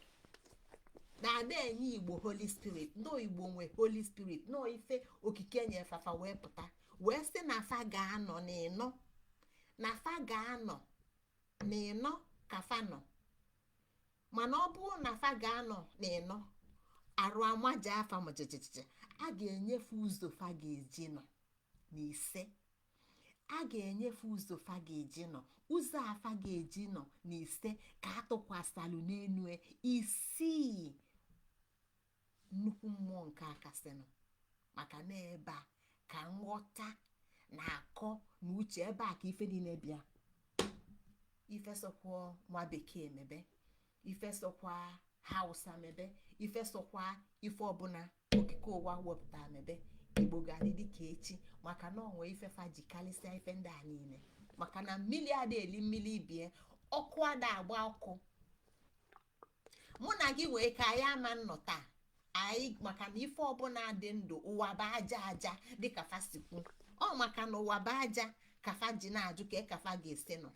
na ada enye Igbo Holy Spirit, nọ Igbo nwe Holy Spirit, nọ ife okike nyefafa wee pụta, wee sị na fa ga-anọ n'ịnọ, na fa ga-anọ n'ịnọ ka fa nọ. Mana ọ bụrụ na fa ga-anọ n'ịnọ, arụ amaja afa ma jijiji, a ga-enyefe ụzọ fa ga-eji nọ n'ise. A ga-enyefe ụzọ fa ga-eji nọ, ụzọ afa ga-eji nọ n'ise ka atụkwasịlụ n'enu isii nnukwu mmụọ nke akasịnụ, maka na ebe a ka nghọta na akọ na uche, ebe a ka ife niile bịa. Ife sọkwa nwa bekee mebe, ife sọkwa Hausa mebe, ife sọkwa ife ọbụla okike ụwa wepụta mebe, Igbo ga-adị dịka echi, maka na onwe ife fa ji karịsịa ife ndị a niile. Maka na mmiri ada eli mmiri bie, ọkụ ada agba ọkụ. Mụ na gị nwee ka anyị ama nnọ taa anyị, maka na ife ọbụla dị ndụ, ụwa bụ aja aja, dịka fa si kwu. Ọ maka na ụwa bụ aja ka fa ji na-ajụ ka ka fa ga-esi nọ.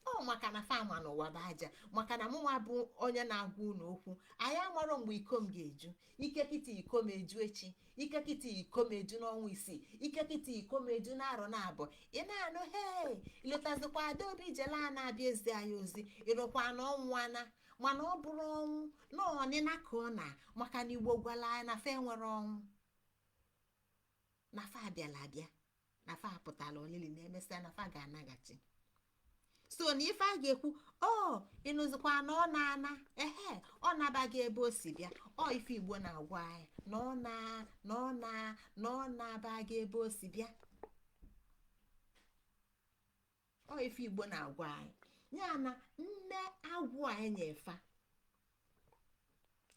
Ọ maka na fa ama na ụwa bụ aja. Maka na mụnwa bụ onye na-agwa unu okwu, anyị amarọ mgbe iko m ga-eju. Ike kịta iko m eju echi, ike kịta iko m eju n'ọnwa 6, ike kịta iko m eju n'arọ na abụọ. Ị na-anụ, hei, ilotazikwa Adaobi jela na-abịa ezi anyị ozi, ịnụkwa na ọnwụ ana. Mana ọ bụrụ ọnwụ na ọnịna ka ọ na, maka na Igbo gwara anyị na fa enwere ọnwụ, na fa abịala abịa, na fa apụtala olili, na emesịa na fa ga-anaghachi. So na ife a ga-ekwu, o ịnụzikwa na ọ na-ana, ehe, ọ nabaghị ebe o si bịa. Ọ ife Igbo na-agwa anyị na ọ na na ọ na na ọ nabaghị ebe o si bịa. Ọ ife Igbo na-agwa anyị ya na nne agwụ a enyefa,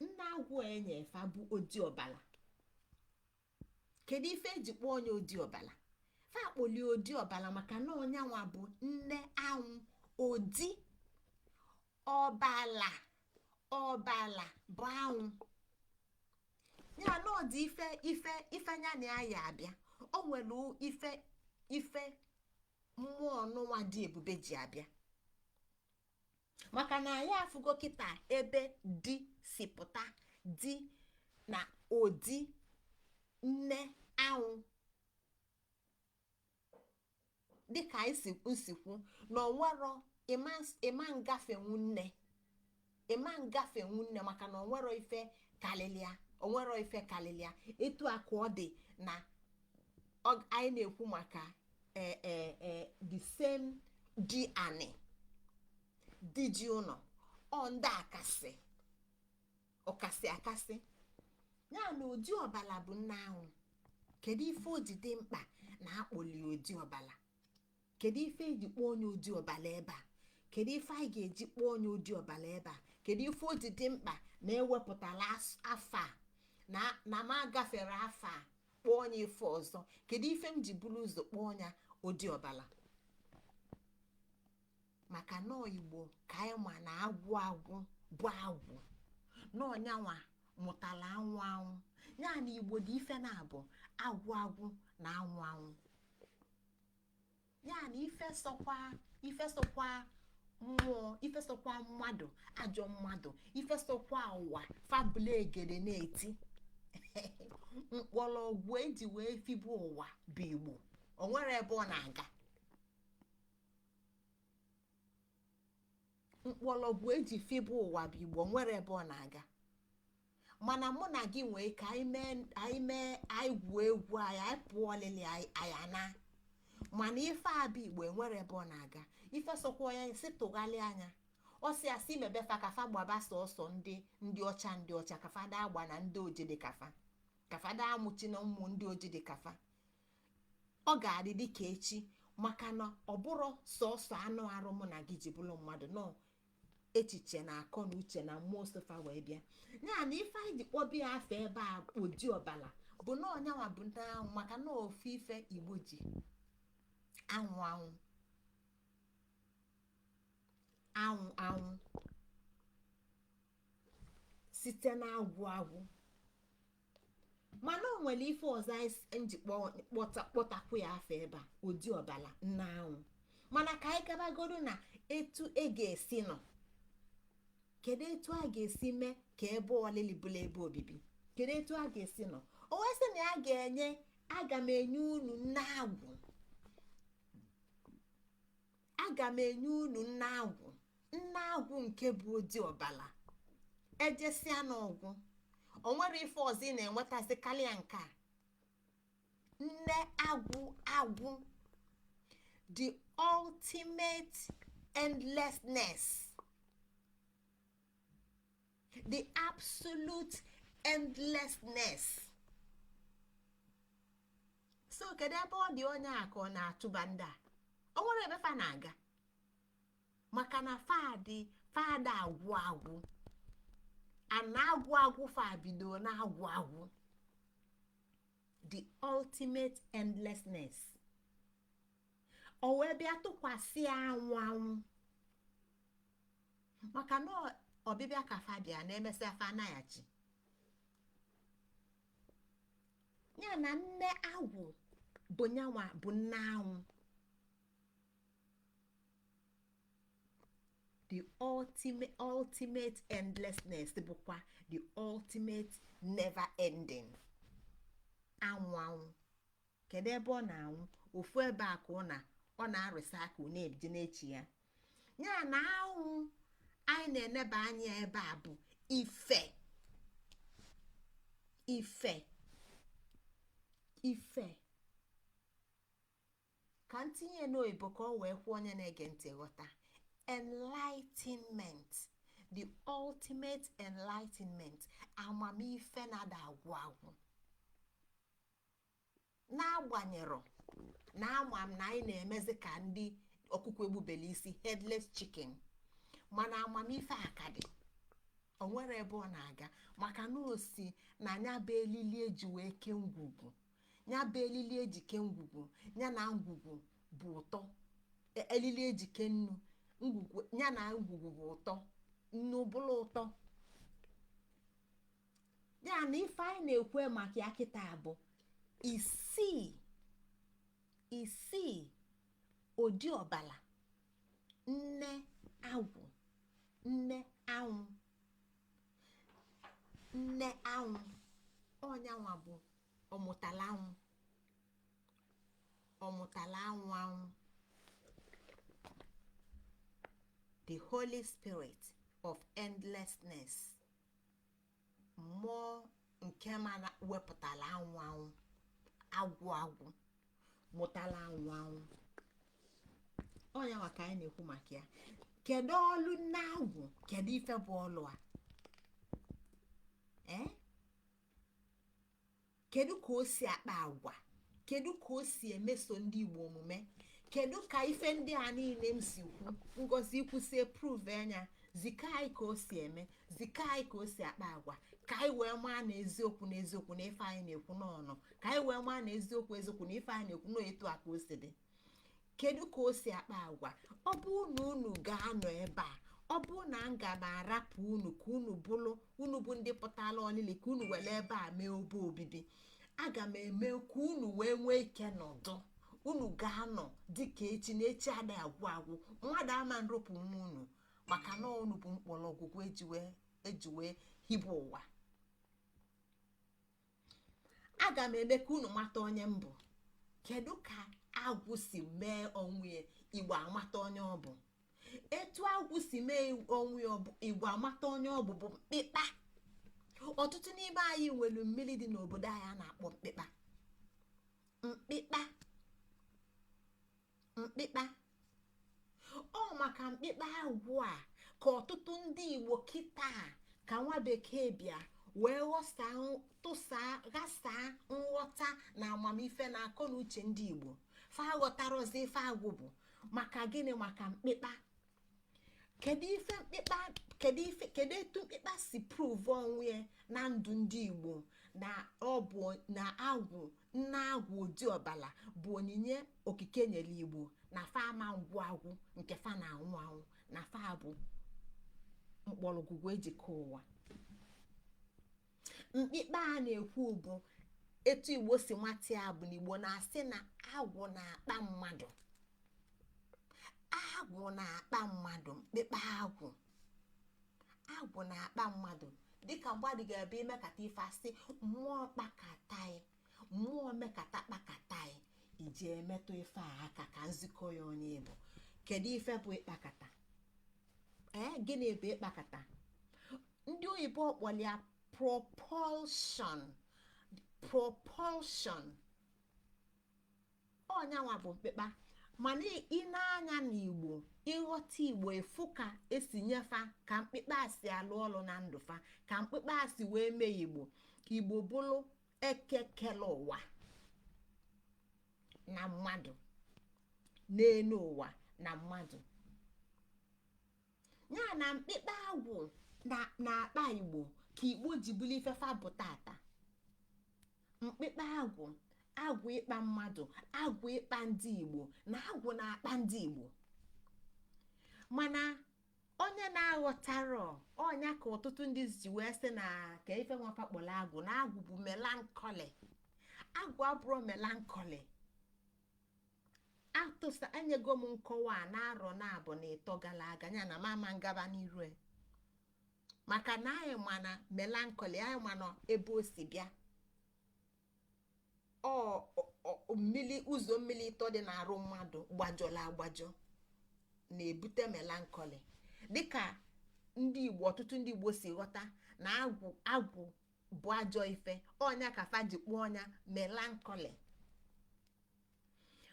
nne agwụ a enyefa bụ odi ọbala. Kedu ife eji kpọọ onye odi ọbala? Fa akpọlie odi ọbala maka na onyanwa bụ nne anwụ. Odi ọbala, ọbala bụ anwụ ya na ọ dị ife ife ife anya na ya ya abịa. O nwere ife ife mmụọ ọnụnwa dị ebube ji abịa, maka na anyị afụgo kịta ebe di si pụta, di na odi nne anwụ. Dịka anyị si nsikwu na onwero ịma ngafenwu nne, ịma ngafenwu nne, maka na onwero ife kalịlịa, onwero ife kalịlịa. Etu a ka ọ dị na anyị na-ekwu maka the same di anị di ji ụlọ, ọ ndị akasị ọkasị akasị ya na odi ọbala bụ nne anwụ. Kedu ife o ji dị mkpa na akpọli odi ọbala? Kedu ife eji kpọọ onye odi ọbala ebe a? Kedu ife anyị ga-eji kpọọ onye odi ọbala ebe a? Kedu ife o ji dị mkpa na ewepụtala afa a, na m agafere afa a kpọọ onye ife ọzọ? Kedu ife m ji buru ụzọ kpọọ onye odi ọbala? Maka na Igbo ka anyị ma na agwụ agwụ bụ agwụ, na ọnyanwa mụtara anwụ anwụ. Ya na Igbo dị ife na-abụ agwụ agwụ na anwụ anwụ. Ya na ife sọkwa, ife sọkwa mmụọ, ife sọkwa mmadụ, ajọ mmadụ, ife sọkwa ụwa fabụla egede na-eti mkpọrọgwụ eji wee fibu ụwa bụ Igbo. O nwere ebe ọ na-aga. Mkpọrọgwụ eji fibu ụwa bụ Igbo, o nwere ebe ọ na-aga. Mana mụ na gị nwee ka anyị mee anyị gwuo egwu anyị, anyị pụọ ọlịlị anyị ana. Mana ife a bụ Igbo, enwere ebe ọ na-aga. Ife sọkwa ya si tụgharịa anya, ọ sị asị mebe fa ka fa gbaba sọsọ ndị ọcha, ndị ọcha ka fa daa agba na ndị ojide kafa, ka fa daa amụchi na ụmụ ndị ojide kafa. Ọ ga-adị dịka echi, maka na ọ bụrụ sọsọ anụ arụ mụ na gị ji bụrụ mmadụ nọ, echiche na akọ na uche na mmụọ sofa wee bịa. Ya na ife anyị ji kpọbịa afa ebe a odi ọbala bụ na ọnyanwa bụ ndị anwụ, maka na ofu ife Igbo ji anwụ anwụ anwụ anwụ site na agwụ agwụ. Mana o nwere ife ọzọ anyị ji kpọtakwu ya afa ebe a odi ọbala nne anwụ. Mana ka anyị gabagoro na etu e ga-esi nọ, kedu etu a ga-esi mee ka ebe ọlịlị bụla ebe obibi? Kedu etu a ga-esi nọ? O wee sị na ya ga-enye, aga m enye unu nne agwụ, aga m enye unu nne agwụ, nne agwụ nke bụ odi ọbala. Ejesịa n'ọgwụ, o nwere ife ọzọ ị na-enwetazi karịa nke a. Nne agwụ agwụ, the ultimate endlessness, the absolute endlessness. So kedu ebe ọ dị onye a ka ọ na-atụba ndị a? O nwere ebe fa na-aga, maka na fadị fada agwụ agwụ, a na-agwụ agwụ, fa bido na-agwụ agwụ, the ultimate endlessness. O wee bịa tụkwasị anwụ anwụ, maka na ọbịbịa ka fa bịa na-emesịa fa anaghachi. Ya na nne agwụ bụ nyanwa bụ nne anwụ, the ultimate ultimate endlessness bụkwa the ultimate never ending. Anwụ anwụ, kedu ebe ọ na-anwụ? Ofu ebe a ka ọ na-arịsa aka ọ na-eje n'echi ya. Ya na anwụ anyị na-eneba anya ebe a bụ ife, ife, ife. Ka m tinye n'oyibo ka ọ wee kwuo onye na-ege ntị ghọta. Enlightenment, the ultimate enlightenment, amamife na-ada agwụ agwụ. N'agbanyerọ na ama m na anyị na-emezi ka ndị ọkụkọ egbubeli isi, headless chicken, mana amamife a ka dị. O nwere ebe ọ na-aga, maka na o si na ya bụ elili eji wee kee ngwugwu, ya bụ elili eji kee ngwugwu, ya na ngwugwu bụ ụtọ. Elili eji kee nnu, ngwugwu ya na ngwugwu bụ ụtọ, nnu bụrụ ụtọ. Ya na ife anyị na-ekwu maka ya kịta bụ isii isii odi ọbala, nne agwụ, nne anwụ, nne anwụ. Ọnyanwa bụ ọmụtala anwụ, ọmụtala anwụ anwụ, the Holy Spirit of endlessness, mmụọ nke mana wepụtala anwụ anwụ, agwụ agwụ, mụtala anwụ anwụ. Ọnya ka anyị na-ekwu maka ya. Kedu ọlụ nne agwụ? Kedu ife bụ ọlụ a? Ee, kedu ka o si akpa agwa? Kedu ka o si emeso ndị Igbo omume? Kedu ka ife ndị a niile m si kwu, Ngozi kwụsie prove anya, zika anyị ka o si eme, zika anyị ka o si akpa agwa, ka anyị wee maa na eziokwu na eziokwu na ife anyị na-ekwu n'ọnụ, ka anyị wee maa na eziokwu eziokwu na ife anyị na-ekwu n'etu a ka o si dị. Kedu ka o si akpa agwa? Ọ bụ na unu ga-anọ ebe a, ọ bụ na m ga m arapụ unu ka unu bụrụ, unu bụ ndị pụtara ọlịlị, ka unu were ebe a mee obe obibi. Aga m eme ka unu wee nwee ike nọdụ. Unu ga-anọ dịka echi na echi adịghị agwụ agwụ. Mmadụ ama nropụ nwa unu, maka na unu bụ mkpọrọgwụgwụ eji wee hibe ụwa. Aga m eme ka unu mata onye m bụ. Kedu ka agwụ si mee onwe ya Igbo amata onye ọ bụ? Etu agwụ si mee onwe ya Igbo amata onye ọ bụ bụ mkpịkpa. Ọtụtụ n'ime anyị nwere mmiri dị n'obodo anyị a na-akpọ mkpịkpa, mkpịkpa, mkpịkpa. Ọ maka mkpịkpa agwụ a ka ọtụtụ ndị Igbo kịta, ka nwa bekee bịa wee ghọsaa, tụsaa, ghasaa nghọta na amamife na akọ na uche ndị Igbo. Fa aghọtarozi ife agwụ bụ. Maka gịnị? Maka mkpịkpa. Kedu ife mkpịkpa? Kedu ife, kedu etu mkpịkpa si prove onwe ya na ndụ ndị Igbo, na ọ bụ na agwụ, nna agwụ ụdị ọbala bụ onyinye okike nyere Igbo, na fa ama ngwụ agwụ nke fa na-anwụ anwụ, na fa bụ mkpọrọgwụgwụ ejikọ ụwa? Mkpịkpa a na-ekwu bụ etu Igbo si nwata ya bụ na Igbo na-asị na agwụ na-akpa mmadụ, agwụ na-akpa mmadụ. Mkpịkpa agwụ, agwụ na-akpa mmadụ, dịka mmadụ ga-ebe imekata ife, asị mmụọ kpakata, mmụọ mekata kpakata, iji emetụ ife a aka ka nzukọ ya onye bụ. Kedu ife bụ ịkpakata? Ee, gịnị bụ ịkpakata? Ndị oyibo kpọrọ ya propulsion. Propulsion, ọnyanwa bụ mkpịkpa. Mana ị na-anya n'Igbo, ịghọta Igbo, efu ka esi nyefa ka mkpịkpa si alụ ọlụ na ndụfa, ka mkpịkpa si wee mee Igbo, Igbo bụrụ ekekele ụwa na mmadụ n'elu ụwa na mmadụ ya. Na mkpịkpa agwụ na-akpa Igbo ka Igbo ji bụrụ ifefa bụ tata. Mkpịkpa agwụ, agwụ ịkpa mmadụ, agwụ ịkpa ndị Igbo, na agwụ na-akpa ndị Igbo. Mana onye na-aghọtarọ ọnya ka ọtụtụ ndị ji wee sị na ka ife nwafa kpọrọ agwụ, na agwụ bụ melancholy. Agwụ abụrụ melancholy. Atụsa enyego m nkọwa a na-arọ na abụ na ịtọ gara aga, ya na mama ngaba n'iru, maka na anyị ma na melancholy, anyị ma na ebe o si bịa, ọ mmili, ụzọ mmili ịtọ dị na-arụ mmadụ gbajọrọ agbajọ na-ebute melancholy. Dịka ndị Igbo, ọtụtụ ndị Igbo si ghọta na agwụ, agwụ bụ ajọ ife, ọnya ka fa ji kpụọ ọnya melancholy.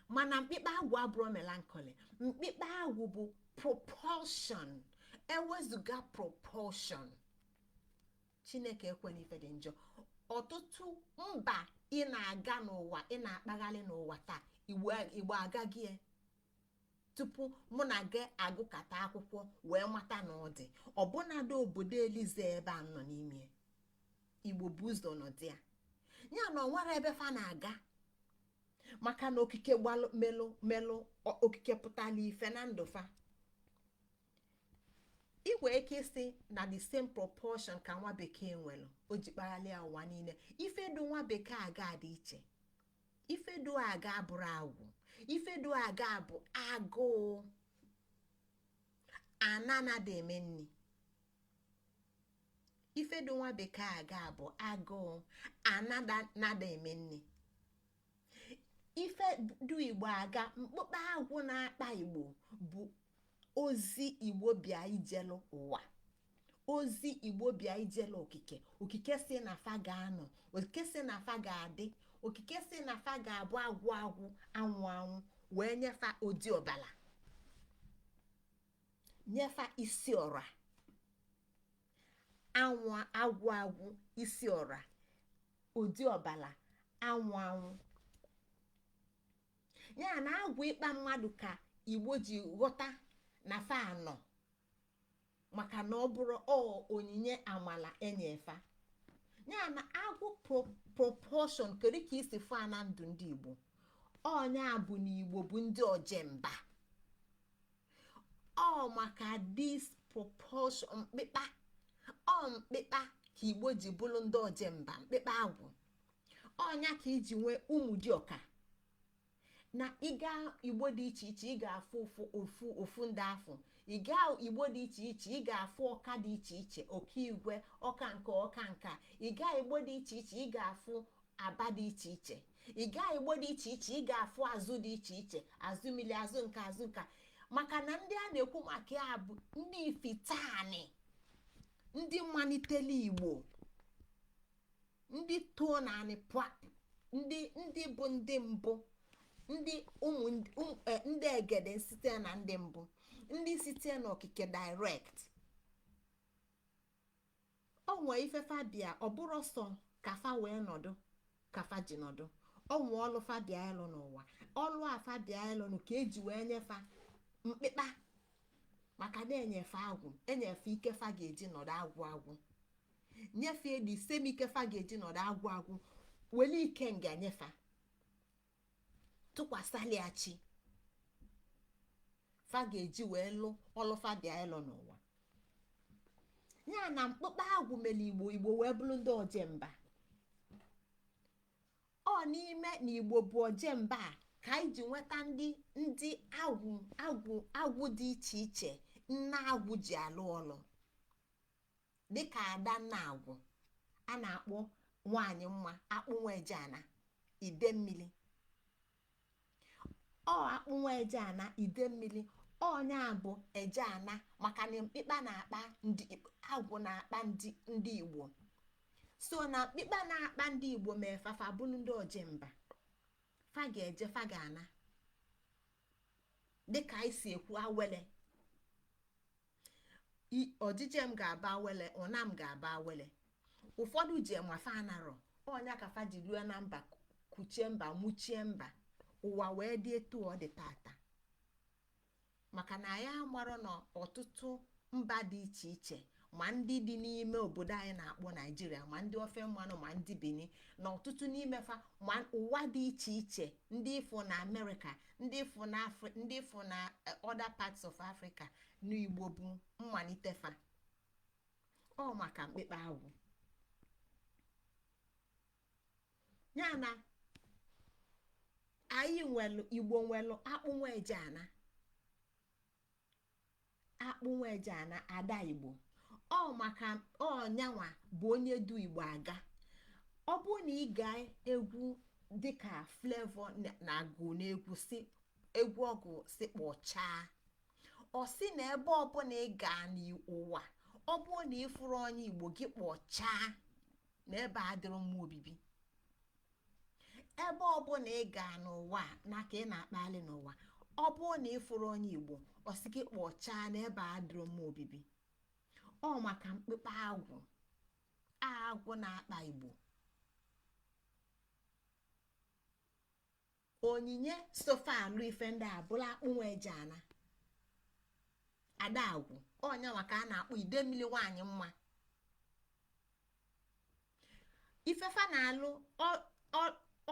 Mana mkpịkpa agwụ abụrụ melancholy. Mkpịkpa agwụ bụ Propulsion, ewezụga propulsion, Chineke ekwena ife dị njọ. Ọtụtụ mba ị na-aga n'ụwa, ị na-akpagharị n'ụwa taa, Igbo agaghị tupu mụ na gị agụkata akwụkwọ wee mata na ọ dị. Ọbụnadị obodo Elize ebe a nọ n'ime, Igbo bụ ụzọ nọdị ya. Ya na ọ nwere ebe fa na-aga, maka na okike gbalụ melụ melụ, okike pụtala ife na ndụ fa. Ị nwere ike isi na the same proportion ka nwa bekee nwere o ji kpaghalịa ụwa niile. Ifedu nwa bekee aga dị iche. Ifedu aga bụrụ agwụ, ifedu aga bụ agụụ anana dị eme nni. Ifedu nwa bekee aga bụ agụụ anada eme nni. Ifedu Igbo aga, mkpụkpọ agwụ na-akpa Igbo bụ ozi Igbo bịa ijelu ụwa, ozi Igbo bịa ijelu okike. Okike si na fa ga-anọ, okike si na fa ga-adị, okike si na fa ga-abụ agwụ agwụ, anwụ anwụ, wee nyefa odi ọbala, nyefa isi ọra, anwụ agwụ agwụ, isi ọra, odi ọbala, anwụ anwụ. Ya na agwụ ịkpa mmadụ ka Igbo ji ghọta na fa anọ, maka na ọ bụrụ ọ onyinye amala enyefa. Ya na agwụ proportion, kedu ka isi fụ na ndụ ndị Igbo? Ọnya bụ na Igbo bụ ndị ojemba. Ọ maka this proportion, mkpịkpa, ọ mkpịkpa ka Igbo ji bụrụ ndị ojemba, mkpịkpa agwụ. Ọnya ka iji nwee ụmụ dịọka na ịga Igbo dị iche iche, ị ga-afụ ofu ofu ofu ndị afọ. Ịga Igbo dị iche iche, ị ga-afụ ọka dị iche iche, ọka igwe, ọka nke, ọka nka. Ịga Igbo dị iche iche, ị ga-afụ aba dị iche iche. Ịga Igbo dị iche iche, ị ga-afụ azụ dị iche iche, azụ mmiri, azụ nka, azụ nka, maka na ndị a na-ekwu maka ya bụ ndị ifitani, ndị malitele Igbo, ndị too naanị pụa, ndị bụ ndị mbụ, ndị ụmụ ndị egede site na ndị mbụ, ndị site n'okike direct. O nwee ife fa bịa, ọ bụrụ sọ ka fa wee nọdụ ka fa ji nọdụ. Ọ nwee ọlụ fa bịa ịlụ n'ụwa. Ọlụ a fa bịa ịlụ ka eji wee nyefa mkpịkpa, maka na enyefe agwụ, enyefe ike fa ga-eji nọdụ agwụ agwụ, nyefee dị same ike fa ga-eji nọdụ agwụ agwụ, wele ike nga nyefa, tụkwasịlia chi fa ga-eji wee lụ ọlụ fa bịa ịlụ n'ụwa. Ya na mkpụkpọ agwụ mere Igbo, Igbo wee bụrụ ndị ojemba. Ọ n'ime na Igbo bụ ojemba a ka anyị ji nweta ndị agwụ agwụ agwụ dị iche iche nne agwụ ji alụ ọlụ, dịka ada nna agwụ a na-akpọ nwanyị mma akpụ nwejeana ide mmiri. Ọ akpụ nwejeana ide mmiri, ọnya bụ ejeana, maka na mkpịkpa na-akpa ndị agwụ, na-akpa ndị Igbo. So na mkpịkpa na-akpa ndị Igbo mee fafa bụrụ ndị ojemba. Fa ga-eje, fa ga-ana, dịka anyị si ekwu awele. Ọjije m ga-aba awele, ụna m ga-aba awele. Ụfọdụ ji ma fa anarọ. Ọnya ka fa ji rue na mba, kuchie mba, muchie mba ụwa, wee dị etu ọ dị tata, maka na anyị amarọ na ọtụtụ mba dị iche iche, ma ndị dị n'ime obodo anyị na-akpọ Naijiria, ma ndị ofe mmanụ, ma ndị Benin, na ọtụtụ n'ime fa, ma ụwa dị iche iche, ndị ifụ na Amerịka, ndị ifụ na ndị ifụ na other parts of Africa, n'Igbo bụ mmalite fa. Ọ maka mkpekpe agwụ. Ya na anyị nwelu, Igbo nwelu akpụ nwejeana, akpụ nwejeana ada Igbo. Ọ maka ọnyanwa bụ onye du Igbo aga. Ọ bụrụ na ị ga egwu dịka Flavour na-agụ n'egwu, si egwu ọgụ si kpọchaa, ọ sị na ebe ọbụla ị gaa n'ụwa, ọ bụrụ na ị fụrụ onye Igbo gị, kpọchaa na ebe a dịrị mma obibi. Ebe ọbụla ị gaa n'ụwa na ka ị na-akpali n'ụwa, Ọ bụrụ na ịfụrụ onye Igbo, ọ sị gị kpọchaa n'ebe a dịrọ mma obibi. Ọ maka mkpekpe agwụ, agwụ na-akpa Igbo. Onyinye sofa alụ ife ndị a bụla akpụ nwa eje ana ada agwụ. Ọnya maka a na-akpọ ide mmiri nwaanyị mma. Ife fa na-alụ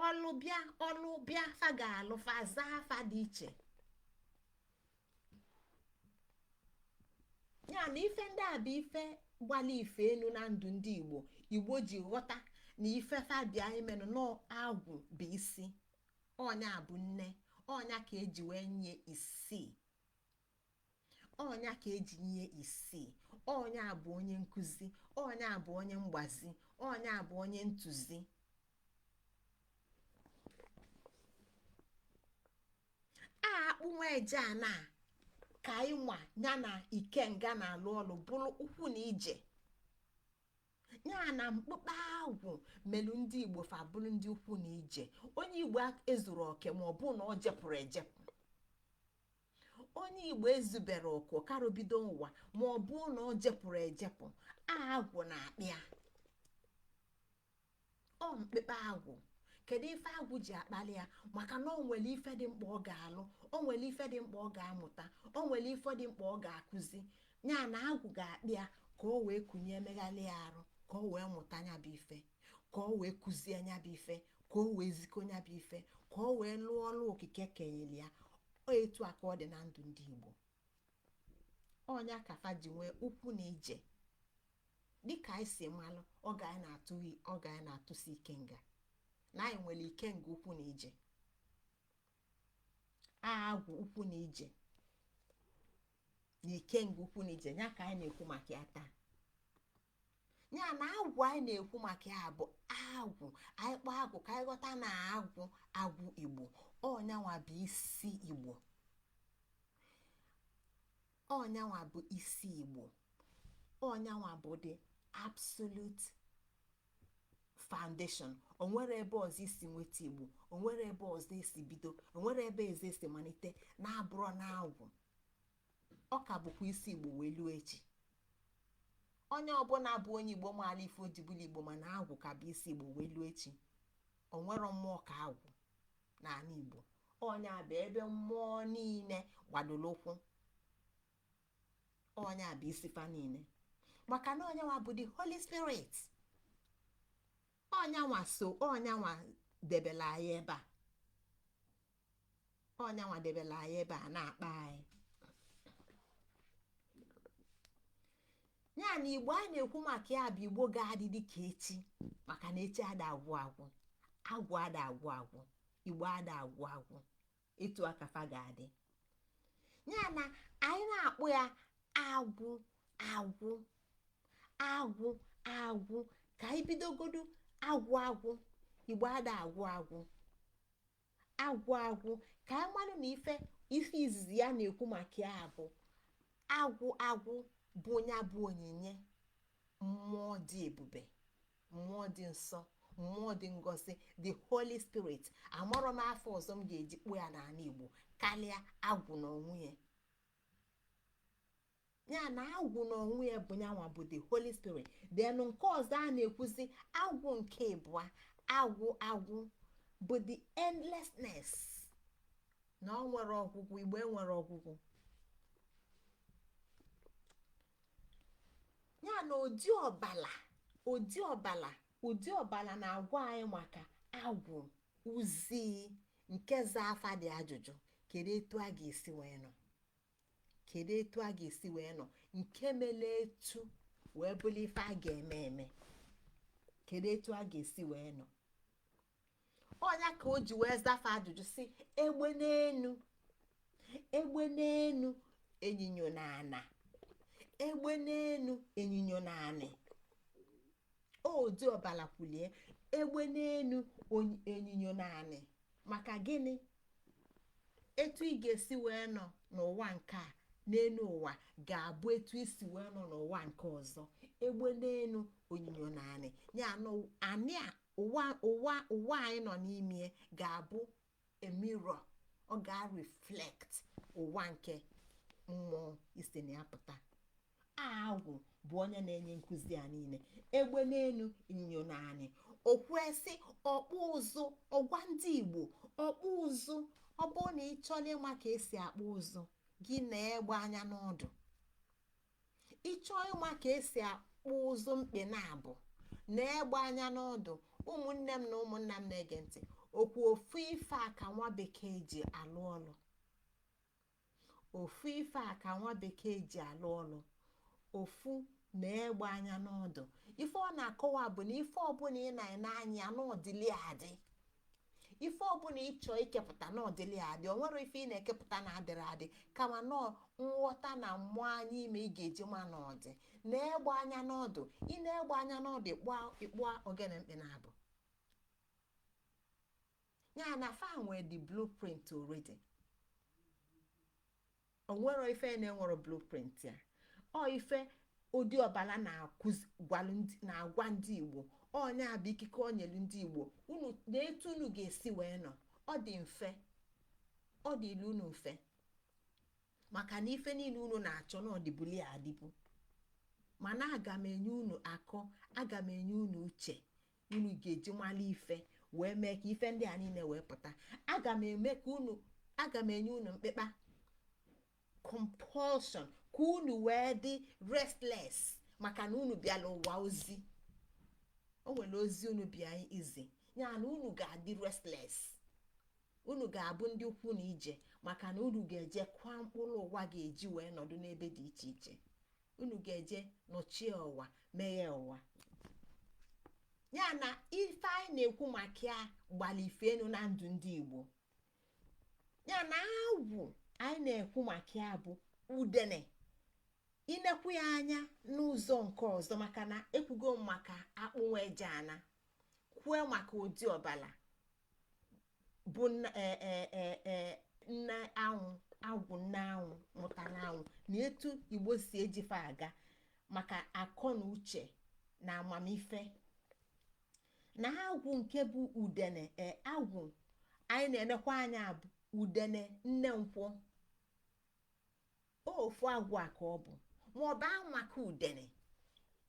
ọlụ bịa, ọlụ bịa, fa ga-alụ, fa zaa afa dị iche. Ya na ife ndị a bụ ife gbala ife enu na ndụ ndị Igbo. Igbo ji ghọta na ife fa bịa imenụ nọ agwụ bụ isi, ọnya bụ nne, ọnya ka eji wee nye isii, ọnya ka eji nye isii, ọnya bụ onye nkụzi, ọnya bụ onye mgbazi, ọnya bụ onye ntụzi. A akpụ nwa eje ana ka ịnwa ya na ikenga na-alụ ọlụ bụrụ ụkwụ na ije ya na mkpụkpa agwụ melu ndị Igbo fa bụrụ ndị ukwu na ije. Onye Igbo ezuru oke ma ọ bụ na ọ jepụrụ ejepụ. Onye Igbo ezubere oke karobido ụwa ma ọ bụ na ọ jepụrụ ejepụ. Agwụ na-akpịa ọ mkpekpe agwụ. Kedu ife agwụ ji akpali ya? Maka na o nwere ife dị mkpa ọ ga-alụ, o nwere ife dị mkpa ọ ga-amụta, o nwere ife dị mkpa ọ ga-akụzi. Ya na agwụ ga-akpị ya ka o wee kụnye emeghalị ya arụ, ka o wee mụta nya bụ ife, ka o wee kụzie nya bụ ife, ka o wee zikọ nya bụ ife, ka o wee lụọ ọlụ okike kenyere ya. Etu a ka ọ dị na ndụ ndị Igbo. Ọnya ka fa ji nwee ukwu na ije. Dịka anyị si malụ, oge anyị na-atụghị, oge anyị na-atụsi ikenga na anyị nwere ikenga ukwu na ije, agwụ ukwu na ije na ikenga ukwu na ije, ya ka anyị na-ekwu maka ya taa. Ya na agwụ anyị na-ekwu maka ya bụ agwụ anyị kpọọ agwụ, ka anyị ghọta na agwụ, agwụ Igbo, ọnyanwa bụ isi Igbo, ọnyanwa bụ isi Igbo, ọnyanwa bụ the absolute foundation. Onwere ebe ọzọ isi nweta Igbo, onwere ebe ọzọ esi bido, onwere ebe eze esi malite na-abụrọ na agwụ. Ọ ka bụkwa isi Igbo wee luo echi. Onye ọbụla bụ onye Igbo maala ife ojibụla Igbo, mana agwụ ka bụ isi Igbo wee luo echi. Onwero mmụọ ka agwụ n'ala Igbo. Onye a bụ ebe mmụọ niile gbadoro ụkwụ, onye a bụ isi fa niile, maka na onye nwa bụ the Holy Spirit. Onye nwa so, onye nwa debela anyị ebe a, onye nwa debela anyị ebe a na-akpa anyị. Ya na Igbo a na-ekwu maka ya bụ Igbo ga-adị dị ka echi, maka na echi ada agwụ agwụ, agwụ ada agwụ agwụ, Igbo ada agwụ agwụ. Etu a ka fa ga-adị. Ya na anyị na-akpọ ya agwụ, agwụ, agwụ, agwụ, ka anyị bidogodu agwụ, agwụ. Igbo ada agwụ agwụ, agwụ, agwụ, ka anyị malụ na ife izizi ya na-ekwu maka ya bụ agwụ. Agwụ bụ ya bụ onyinye mmụọ dị ebube, mmụọ dị nsọ, mmụọ dị ngọzi, the Holy Spirit. Amarọ m afa ọzọ m ga-eji kpụ ya n'ala Igbo karịa agwụ n'onwe ya. Ya na agwụ n'onwe ya bụ nyanwa bụ the Holy Spirit. Then nke ọzọ a na-ekwuzi, agwụ nke ịbụa, agwụ, agwụ bụ the endlessness, na ọ nwere ọgwụgwụ. Igbo enwere ọgwụgwụ. Ya na ụdị ọbala, ụdị ọbala, ụdị ọbala na-agwa anyị maka agwụ uzi nke za afa dị ajụjụ: kedu etu a ga-esi wee nọ? Kedu etu a ga-esi wee nọ? Nke mele etu wee bụrụ ife a ga-eme eme. Kedu etu a ga-esi wee nọ? Ọnya ka o ji wee zafe ajụjụ si egbe n'enu, egbe n'enu, enyinyo na ana, egbe n'enu, enyinyo na anị. Odi ọbala kwulie egbe n'enu, enyinyo na anị. Maka gịnị? Etu ị ga-esi wee nọ n'ụwa nke a n'enu ụwa ga-abụ etu isi wee nọ n'ụwa nke ọzọ. Egbe n'enu, onyinyo na anị. Ya na anị a, ụwa, ụwa, ụwa anyị nọ n'ime ga-abụ a mirror. Ọ ga-reflect ụwa nke mmụọ isi na ya pụta. Agwụ bụ onye na-enye nkụzi a niile. Egbe n'elu, ịnyịnya naanị. Okwesị ọkpụ ụzụ, ọgwa ndị Igbo ọkpụ ụzụ. Ọ bụrụ na ị chọrọ ịma ka esi akpụ ụzụ, gị na-egbe anya n'ọdụ. Ịchọọ ịma ka esi akpụ ụzụ mkpị na-abụ, na-egbe anya n'ọdụ. Ụmụnne m na ụmụnna m na-ege ntị, okwu ofu ife a ka nwa bekee ji alụ ọlụ. Ofu ife a ka nwa bekee ji alụ ọlụ. Ofu na-egbe anya n'ọdụ. Ife ọ na-akọwa bụ na ife ọbụla ị na-ene anya n'ọdịli adị, ife ọbụla ịchọ ikepụta n'ọdịli adị. O nwere ife ị na-ekepụta na-adịrị adị, kama nọọ nghọta na mmụọ anya ime ị ga-eji ma n'ọdị na-egbe anya n'ọdụ. Ị na-egbe anya n'ọdụ, ịkpụa ogene mkpị na-abụ ya na fa nwee the blueprint already. O nwere ife na-enwero blueprint ya. Ọ ife ụdị ọbala na-agwa ndị Igbo, onye a bụ ikike o nyelu ndị Igbo unu na etu unu ga-esi wee nọ. Ọ dị mfe, ọ dị ilu unu mfe, maka na ife niile unu na-achọ na ọdịbuli ya adịbu. Mana aga m enye unu akọ, aga m enye unu uche unu ga-eji nwale ife wee mee ka ife ndị a niile wee pụta. Aga m eme ka unu, aga m enye unu mkpịkpa compulsion ka unu wee dị restless, maka na unu bịala ụwa ozi. O nwere ozi unu bịa izi ya, na unu ga-adị restless, unu ga-abụ ndị ukwu na ije, maka na unu ga-eje kwa mkpụrụ ụwa ga-eji wee nọdụ n'ebe dị iche iche. Unu ga-eje nọchie ụwa, meghee ụwa ya. Na ife anyị na-ekwu maka ya gbalife enu na ndụ ndị Igbo ya na agwụ anyị na-ekwu maka ya bụ udene. Inekwu ya anya n'ụzọ nke ọzọ, maka na ekwugo m maka akpụ ana, kwue maka ụdị ọbala bụ nne anwụ, agwụ nne anwụ mụtara anwụ, na etu Igbo si ejife aga maka akọ na uche na amamife na agwụ nke bụ udene. Agwụ anyị na-enekwa anya bụ udene nne nkwọ. Ofu agwụ a ka ọ bụ, ma ọ bụ amaka udene.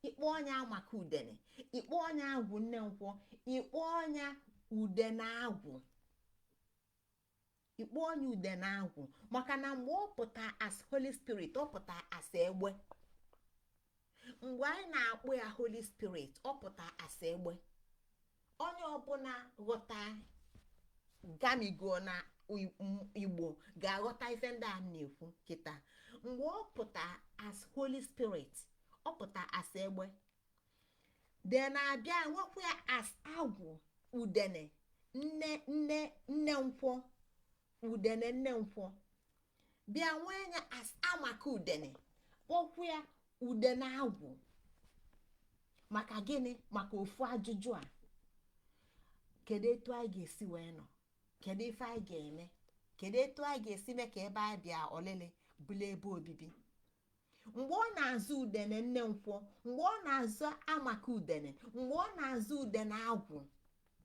Ikpọ ọnya amaka udene, ikpọ ọnya agwụ nne nkwọ, ikpọ ọnya udene agwụ, ikpọ ọnya udene agwụ, maka na mgbe ọ pụta as Holy Spirit, ọ pụta as egbe. Mgbe anyị na-akpọ ya Holy Spirit, ọ pụta as egbe. Onye ọbụla ghọta gamigo na Igbo ga-aghọta ife ndị a na-ekwu kịta. Mgbe ọ pụta as Holy Spirit, ọ pụta as egbe. De na-abịa nwekwa ya as agwụ udene nne nne nne nkwọ, udene nne nkwọ. Bịa nwee ya as amaka udene, kpọkwu ya udene agwụ. Maka gịnị? Maka ofu ajụjụ a: kedu etu anyị ga-esi wee nọ? Kedu ife anyị ga-eme? Kedu etu anyị ga-esi mee ka ebe anyị bịa ọlịlị bụla ebe obibi? Mgbe ọ na-azụ udene nne nkwọ, mgbe ọ na-azụ amaka udene, mgbe ọ na-azụ udene agwụ,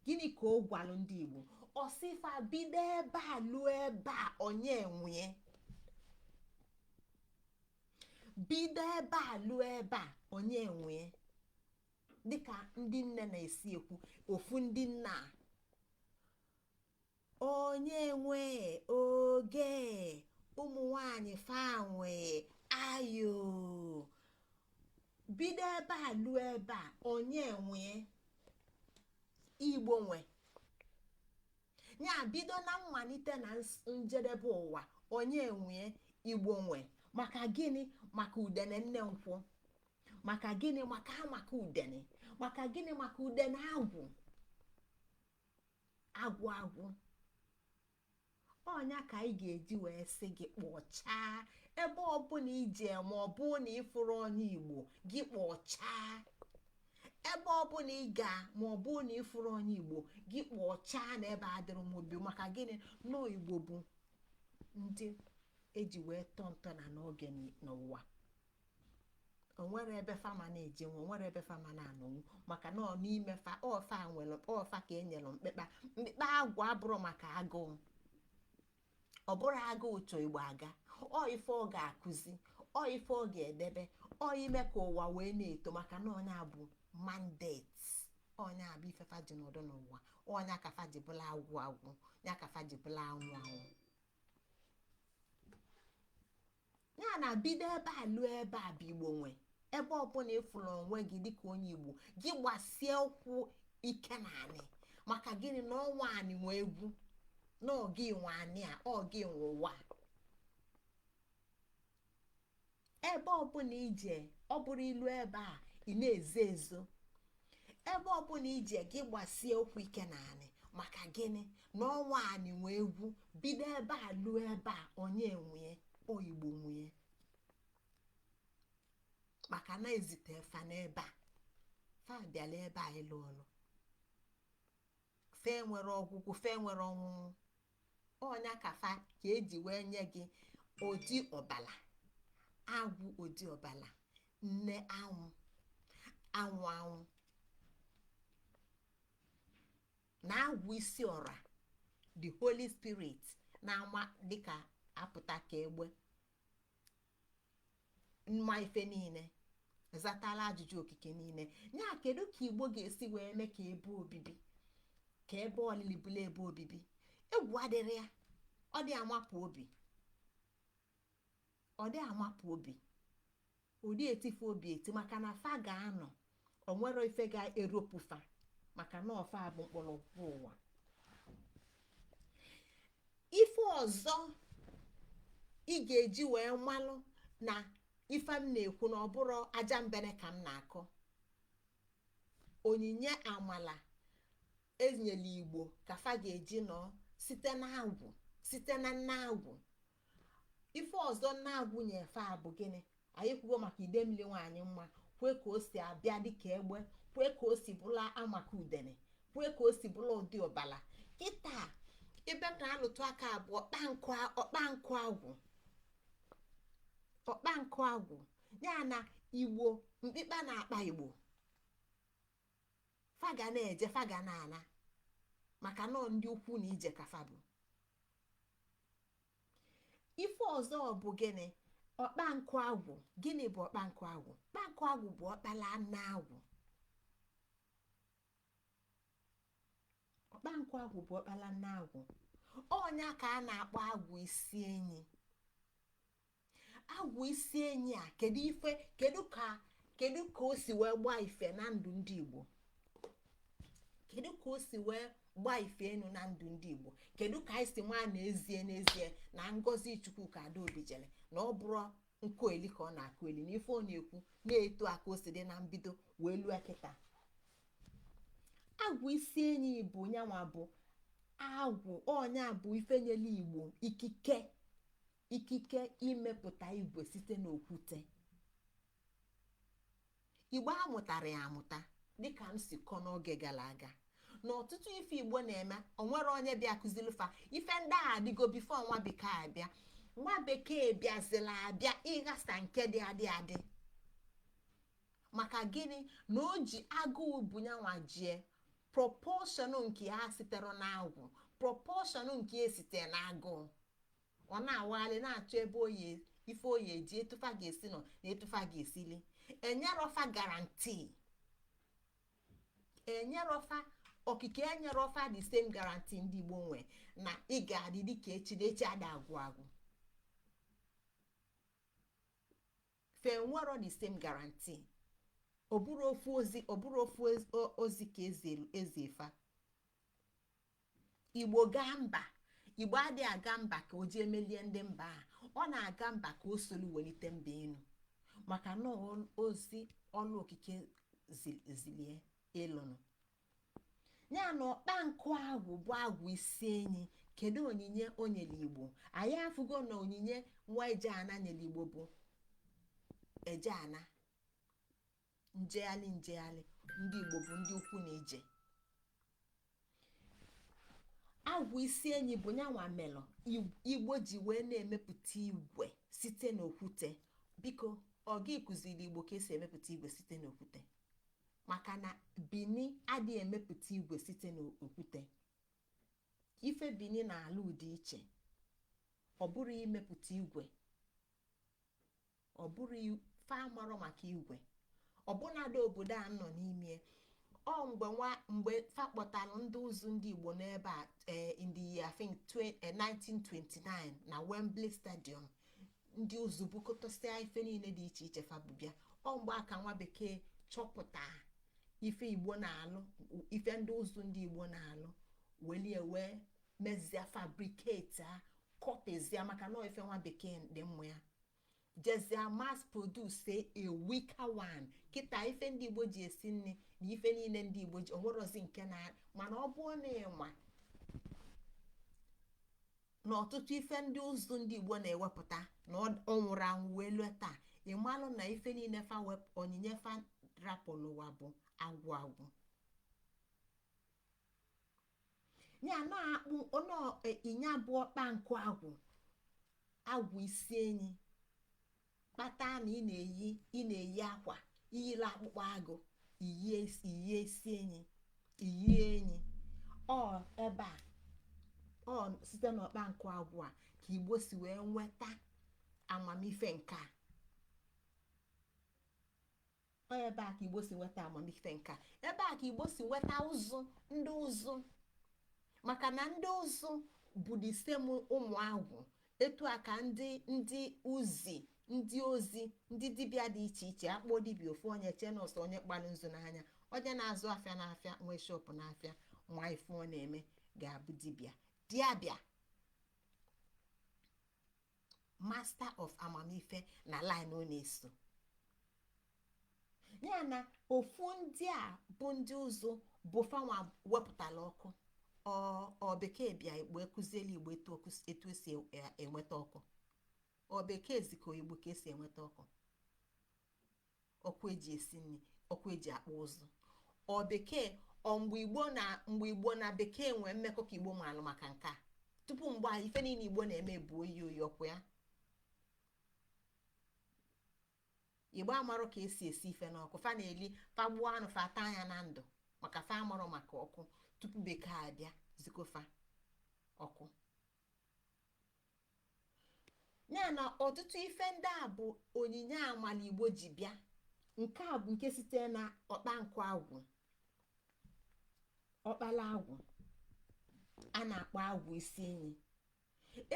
gịnị ka ọ gwalụ ndị Igbo? Ọsịfa bido ebe a luo ebe a, onye nwunye bido ebe a luo ebe a, onye nwunye. Dịka ndị nne na-esi ekwu, ofu ndị nna a, onye nwe oge ụmụ nwanyị fanwe ayo bido ebe a luo ebe a, onye nwe Igbo nwe ya. Bido na mmalite na njedebe ụwa, onye nwe Igbo nwe. Maka gịnị? Maka udene nne nkwụ. Maka gịnị? Maka amaka udene. Maka gịnị? Maka udene agwụ agwụ agwụ. Ọnya ka anyị ga-eji wee sị gị kpọchaa ebe ọbụla ije, ma ọ bụ na ịfụrụ onye Igbo, gị kpọchaa ebe ọbụla ị ga, ma ọ bụ na ịfụrụ onye Igbo, gị kpọchaa na ebe adịrị m obi. Maka gịnị? Nọọ Igbo bụ ndị eji wee tọọ ntọna n'oge n'ụwa. Onwere ebe fama na-ejenwu, onwere ebe fama na-anọnwu, maka na ọ n'ime fa ọfa nwere ọfa ka e nyere mkpekpa. Mkpekpa agwụ abụrụ maka agụụ. Ọ bụrụ agụụ chọ Igbo aga, ọ ife ọ ga-akụzi, ọ ife ọ ga-edebe, ọ ime ka ụwa wee na-eto, maka na onye bụ mandate, onye bụ ife fa ji nọdụ n'ụwa, onye ka fa ji bụla agwụ agwụ, ya ka fa ji bụla anwụ anwụ. Ya na bido ebe a luo ebe a bụ Igbo nwe. Ebe ọbụla ịfụrụ onwe gị dịka onye Igbo, gị gbasie ụkwụ ike na anị. Maka gịnị? Na ọnwa anị nwe egwu, na ọgị nwe anị a, ọgị nwe ụwa. Ebe ọbụla ije, ọ bụrụ ilu ebe a ị na-ezo ezo, ebe ọbụla ije, gị gbasie ụkwụ ike na anị. Maka gịnị? Na ọnwa anị nwe egwu. Bido ebe a luo ebe a, onye nwee Igbo nwee, maka na ezite fa n'ebe a, fa bịala ebe a ịlụ ọlụ. Fe nwere ọgwụgwụ, fe nwere ọnwụnwụ. Ọnya ka fa ka eji wee nye gị odi ọbala agwụ, odi ọbala nne anwụ, anwụ anwụ na agwụ isi ọra, the Holy Spirit na-ama dịka apụta ka egbe mma ife niile, zatala ajụjụ okike niile. Ya kedu ka Igbo ga-esi wee mee ka ebe obibi, ka ebe olili bụla ebe obibi? Egwu adịrị ya, ọ dị amapụ obi, ọ dị amapụ obi, ụdị etife obi eti, maka na fa ga-anọ, o nwere ife ga-eropụ fa, maka na ọfa bụ mkpọrọgwụ ụwa. Ife ọzọ ị ga-eji wee malụ na ife m na-ekwu na ọ bụrụ aja mbene ka m na-akọ, onyinye amala enyela Igbo ka fa ga-eji nọ site na agwụ, site na nne agwụ. Ife ọzọ nne agwụ nyefe a bụ gịnị? Anyị kwugo maka idemmili nwaanyị mma, kwue ka o si abịa dịka egbe, kwue ka o si bụla amaka udene, kwue ka o si bụla ụdị ọbala. Kịta ebe m na-alụtụ aka abụọ, ọkpa nkụ agwụ, ọkpa nkụ agwụ. Ya na Igbo mkpikpa na-akpa Igbo, fa ga na-eje, fa ga na-ana, maka nọọ ndị ukwu na ije ka fa bụ. Ife ọzọ bụ gịnị? Ọkpa nkụ agwụ. Gịnị bụ ọkpa nkụ agwụ? Ọkpa nkụ agwụ bụ ọkpala nne agwụ. Ọkpa nkụ agwụ bụ ọkpala nne agwụ. Ọnya ka a na-akpọ agwụ isi enyi. Agwụ isi enyi a, kedu ife, kedu ka, kedu ka o si wee gbaa ife na ndụ ndị Igbo? Kedu ka o si wee gbaa ife enu na ndụ ndị Igbo? Kedu ka anyị si nwa n'ezie n'ezie na ngọzi Chukwuka Adaobi jere na ọ bụrụ nkoeli ka ọ na-akụ eli na ife ọ na-ekwu na-eto aka o si dị na mbido wee lue kịta? Agwụ isi enyi bụ nyanwa bụ agwụ, ọnya bụ ife nyere Igbo ikike, ikike imepụta igwe site n'okwute. Igbo amụtara ya amụta, dịka m si kọ n'oge gara aga, na ọtụtụ ife Igbo na-eme, onwere onye bịa kụziri fa ife ndị a adịgo before nwa bekee abịa. Nwa bekee bịazila abịa ịghasa nke dị adị adị. Maka gịnị? Na o ji agụụ bụ nyanwa jie proportion nke ya sitere n'agwụ, proportion nke ya site n'agụụ. Ọ na-awagharị na-achọ ebe oyi ife oyi eji etufa ga-esi nọ na etufa ga-esili. Enyerofa guarantee, enyerofa okike, enyerofa the same guarantee ndị Igbo nwe na ị ga-adị dịka echi na echi ada agwụ agwụ. Fe nwero the same guarantee. Ọ bụrụ ofu ozi, ọ bụrụ ofu ozi ka ezi fa. Igbo gaa mba, Igbo adịghị aga mba ka o jee melie ndị mba a. Ọ na-aga mba ka o solu welite mba enu, maka na ozi ọlụ okike zilie ịlụnụ ya. Na ọkpa nkụ agwụ bụ agwụ isi enyi. Kedu onyinye o nyere Igbo? Anyị afụgo na onyinye nwa ejeana nyere Igbo bụ ejeana njeghalị njeghalị. Ndị Igbo bụ ndị ukwu na ije. Agwụ isi enyi bụ nyanwa melụ Igbo ji wee na-emepụta igwe site n'okwute. Biko, ọ gị kụziri Igbo ka esi emepụta igwe site n'okwute? Maka na Bini adịghị emepụta igwe site n'okwute. Ife Bini na-alụ dị iche. Ọ bụrụ imepụta igwe, ọ bụrụ fa amarọ maka igwe. Ọbụnadị obodo a nọ n'ime, ọ mgbe nwa mgbe fa kpọtalụ ndị ụzụ ndị Igbo n'ebe a, in the year, I think, 1929 na Wembley Stadium, ndị ụzụ bukọtasịa ife niile dị iche iche fa bịa. Ọ mgbe aka nwa bekee chọpụta ife Igbo na-alụ, ife ndị ụzụ ndị Igbo na-alụ, welie wee mezie, fabricate a, copyzie, maka na ife nwa bekee dị mma ya jezie mass produce a weaker one. Kịta ife ndị Igbo ji esi nri na ife niile ndị Igbo ji onwerozi nke na. Mana ọ bụrụ na ịnwa na ọtụtụ ife ndị ụzụ ndị Igbo na-ewepụta na ọ nwụrụ anwụ wee lue taa, ịmalụ na ife niile fa onyinye fa rapụ n'ụwa bụ agwụ agwụ ya na-akpụ ịnya bụ ọkpa nkụ agwụ agwụ isi enyi kpata na ị na-eyi, ị na-eyi akwa iyila akpụkpọ agụ, iyie isi enyi, iyie enyi. Ọ ebe a, ọ site n'ọkpa nkụ agwụ a ka Igbo si wee nweta amamife nke a. Ọ ebe a ka Igbo si nweta amamife nke a. Ebe a ka Igbo si nweta ụzụ, ndị ụzụ, maka na ndị ụzụ bụ the same ụmụ agwụ. Etu a ka ndị uzi, ndị ozi, ndị dibịa dị iche iche akpọ dibịa ofu onye chee na ọsọ onye kpalụ nzu n'anya, onye na-azụ afịa n'afịa, nwee shop n'afịa, nwa ife ọ na-eme ga-abụ dibịa. Dibịa master of amamife na line ọ na-eso ya na ofu ndị a bụ ndị ụzụ bụ fanwa wepụtara ọkụ. Ọ bekee bịa Igbo ekụziela Igbo etu esi enweta ọkụ. Ọ bekee zikọ Igbo ka esi enweta ọkụ, ọkụ eji esi nri, ọkụ eji akpụ ụzụ. Ọ bekee ọ mgbe Igbo na bekee nwee mmekọ ka Igbo maalụ maka nke a. Tupu mgbe a, ife niile Igbo na-eme bụ oyi oyi ọkụ ya. Igbo amarọ ka esi esi ife n'ọkụ. Fa na-eli, fa gbuo anụ, fa ata anya na ndụ, maka fa amarọ maka ọkụ tupu bekee abịa zikofa ọkụ. Ya na ọtụtụ ife ndị a bụ onyinye amala Igbo ji bịa. Nke a bụ nke site na ọkpa nkụ agwụ, ọkpala agwụ a na-akpọ agwụ isi enyi.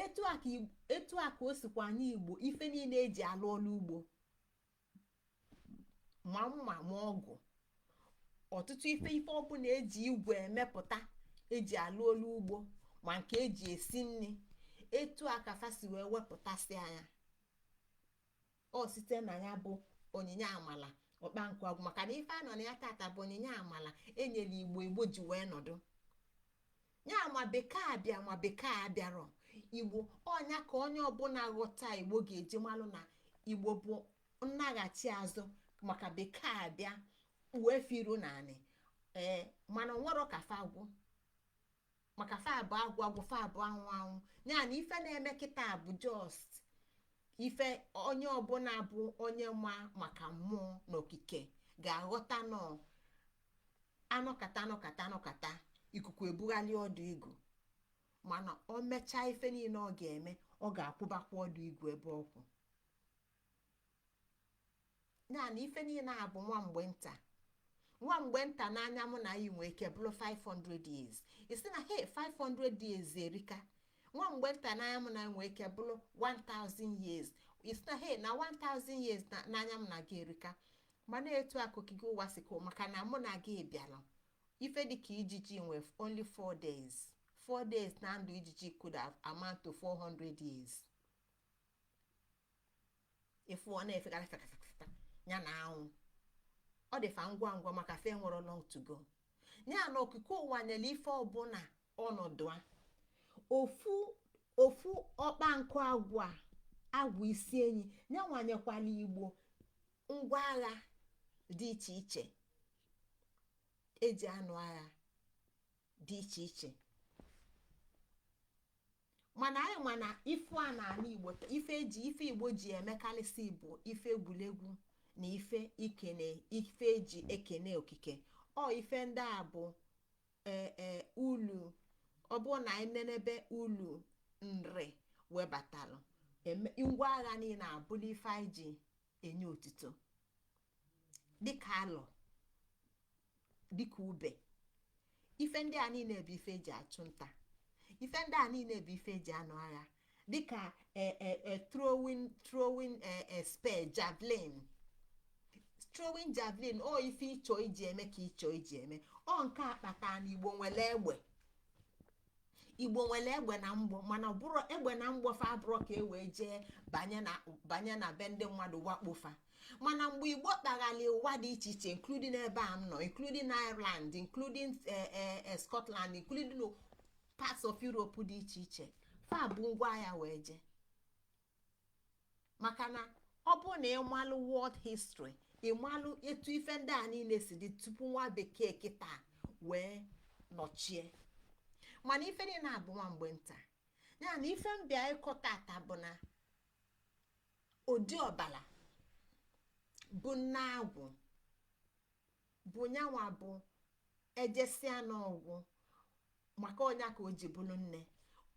Etu a ka o sikwa nye Igbo ife niile eji alụ ọlụ ugbo, ma mma ma ọgụ, ọtụtụ ife, ife ọbụla eji igwe emepụta eji alụ ọlụ ugbo, ma nke eji esi nri. Etu a ka fa si wee wepụtasị anya ọ site na ya bụ onyinye amala ọkpa nkụ agwụ, maka na ife anọ na ya tata bụ onyinye amala enyere Igbo, Igbo ji wee nọdụ ya. Ma bekee abịa ma bekee abịarọ, Igbo ọnya ka onye ọbụla ghọta Igbo ga-eji malụ na Igbo bụ nnaghachi azụ, maka bekee abịa wee firu naanị ee, mana onwero ka fa agwụ, maka fa abụ agwụ agwụ, fa abụ anwụ anwụ. Ya na ife na-eme kịta bụ just ife onye ọbụla bụ onye ma maka mmụọ na okike ga-aghọta nọ anọkata anọkata anọkata ikuku ebugharị ọdụ igu, mana o mechaa ife niile ọ ga-eme, ọ ga-akwụbakwa ọdụ igu ebe ọkwụ. Ya na ife niile a bụ nwa mgbe nta, nwa mgbe nta n'anya mụ na anyị nwee ike bụrụ 500 years. Isi na hey, 500 years erika. Nwa mgbe nta n'anya mụ na anyị nwee ike bụrụ 1000 years. Isi na hey, na 1000 years n'anya m na gị erika. Mana etu a ka okike ụwa si kụ, maka na mụ na gị bịara ife dịka ijiji nwe only 4 days, 4 days na ndụ ijiji could have amount to 400 years. Ifu ọ na-efegara fekafekafeka ya na anwụ, ọ dịfa ngwa ngwa, maka fe nwere long to go. Ya na okike ụwa nyere ife ọbụla ọnọdụ a. Ofu ofu ọkpa nkụ agwụ a, agwụ isi enyi ya, nwanyekwala Igbo ngwa agha dị iche iche eji anụ agha dị iche iche. Mana anyị ma na ife a n'ala Igbo, ife eji ife Igbo ji emekarịsị bụ ife egwuregwu na ife ikene, ife eji ekene okike. Ọ ife ndị a bụ ee ulu. Ọ bụrụ na anyị nenebe ulu nri Webatalụ ngwa agha niile abụla ife anyị ji enye otuto, dịka alọ, dịka ube. Ife ndị a niile bụ ife eji achụ nta. Ife ndị a niile bụ ife eji anụ agha, dịka throwing spear, javelin, throwing javelin. Ọ ife ịchọ iji eme ka ịchọ iji eme. Ọ nke a kpatara na Igbo nwere egbe. Igbo nwere egbe na mgbọ, mana ọ bụrụ egbe na mgbọ fa abụrụ ka e wee jee banye na be ndị mmadụ wakpo fa. Mana mgbe Igbo kpaghalị ụwa dị iche iche, including ebe a m nọ, including Ireland, including Scotland, including parts of Europe dị iche iche, fa bụ ngwa agha wee jee. Maka na ọ bụ na ịmalụ world history, ịmalụ etu ife ndị a niile si dị tupu nwa bekee kịta wee nọchie. Mana ife niile abụ nwa mgbe nta. Ya na ife mbịa ịkọ tata bụ na ụdị ọbala bụ nne agwụ, bụ nyanwa bụ ejesia n'ọgwụ, maka ọnya ka o ji bụrụ nne.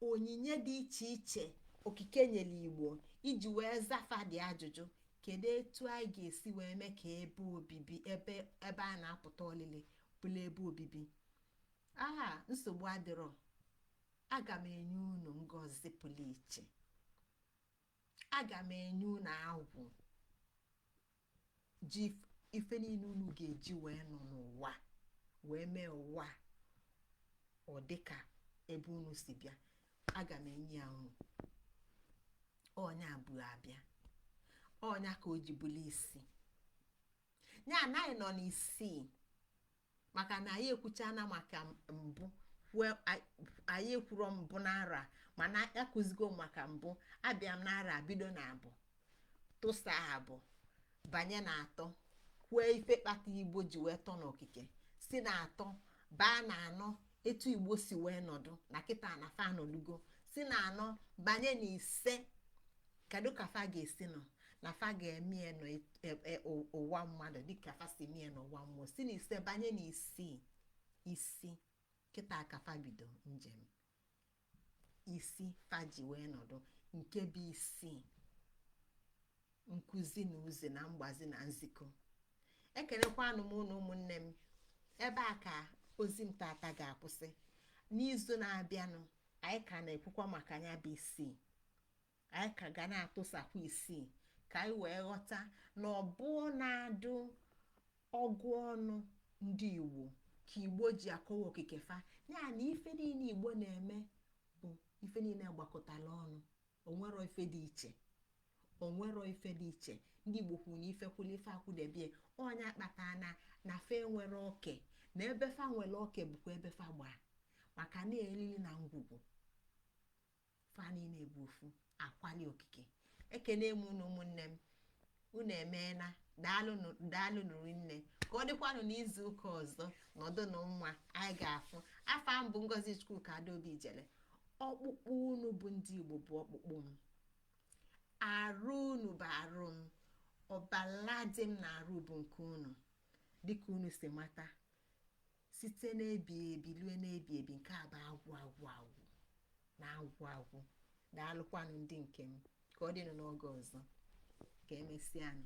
Onyinye dị iche iche okike nyere Igbo iji wee zafa dị ajụjụ: kedu etu anyị ga-esi wee mee ka ebe obibi, ebe a na-apụta ọlịlị, bụrụ ebe obibi? Aha, nsogbu adịrọ. Aga m enye unu ngọzi pụrụ iche. Aga m enye unu agwụ ji ife niile unu ga-eji wee nọ n'ụwa, wee mee ụwa ọ dịka ebe unu si bịa. Aga m enye ya unu. Ọnya bụ abịa, ọnya ka o ji bụrụ isi ya. Anaghị nọ n'isii, maka na anyị ekwuchana maka mbụ. Anyị ekwuro mbụ n'ara, mana akụzigo maka mbụ. Abịa m n'ara, bido na abụ, tụsa abụ, banye na atọ, kwuo ife kpata Igbo ji wee tọ n'okike, si na atọ baa na anọ, etu Igbo si wee nọdụ na kịta na fa nọdugo, si na anọ banye na ise. Kedu ka fa ga-esi nọ na fa ga-eme ya n'ụwa mmadụ dịka fa si mie n'ụwa mmụọ? Si na ise banye na isii. Isi kịta ka fa bido njem isi fa ji wee nọdụ, nke bụ isii: nkụzi na uzi na mgbazi na nzikọ. Ekelekwanụ m unu, ụmụnne m. Ebe a ka ozi m tata ga-akwụsị. N'izu na-abịanụ, anyị ka na-ekwukwa maka ya bụ isii. Anyị ka ga na-atụsakwa isii ka anyị wee ghọta na ọbụ na-adụ ọgụ ọnụ ndị Igbo ka Igbo ji akọwa okike fa. Ya na ife niile Igbo na-eme bụ ife niile gbakọtara ọnụ. Onwero ife dị iche, onwero ife dị iche. Ndị Igbo kwuru na ife kwụla ife akwụdebie. Onye akpata na fe nwere oke na ebe fa nwere oke bụkwa ebe fa gbaa, maka na eriri na ngwugwu fa niile bụ ofu akwali okike. Ekene m unu, ụmụnne m. Unu emeela. Daalụ nụrụ nne. Ka ọ dịkwanụ n'izu ụka ọzọ. Nọdụnụ mma, anyị ga-afụ. Afa m bụ Ngozi Chukwuka Adaobi Ijele. Ọkpụkpụ unu bụ ndị Igbo bụ ọkpụkpụ m, arụ unu bụ arụ m, ọbala dị m na arụ bụ nke unu. Dịka unu si mata, site n'ebi ebi lue n'ebi ebi, nke a bụ agwụ agwụ agwụ na agwụ agwụ. Daalụkwanụ, ndị nke m. Ka ọ dịnụ n'oge ọzọ. Ka emesịanụ.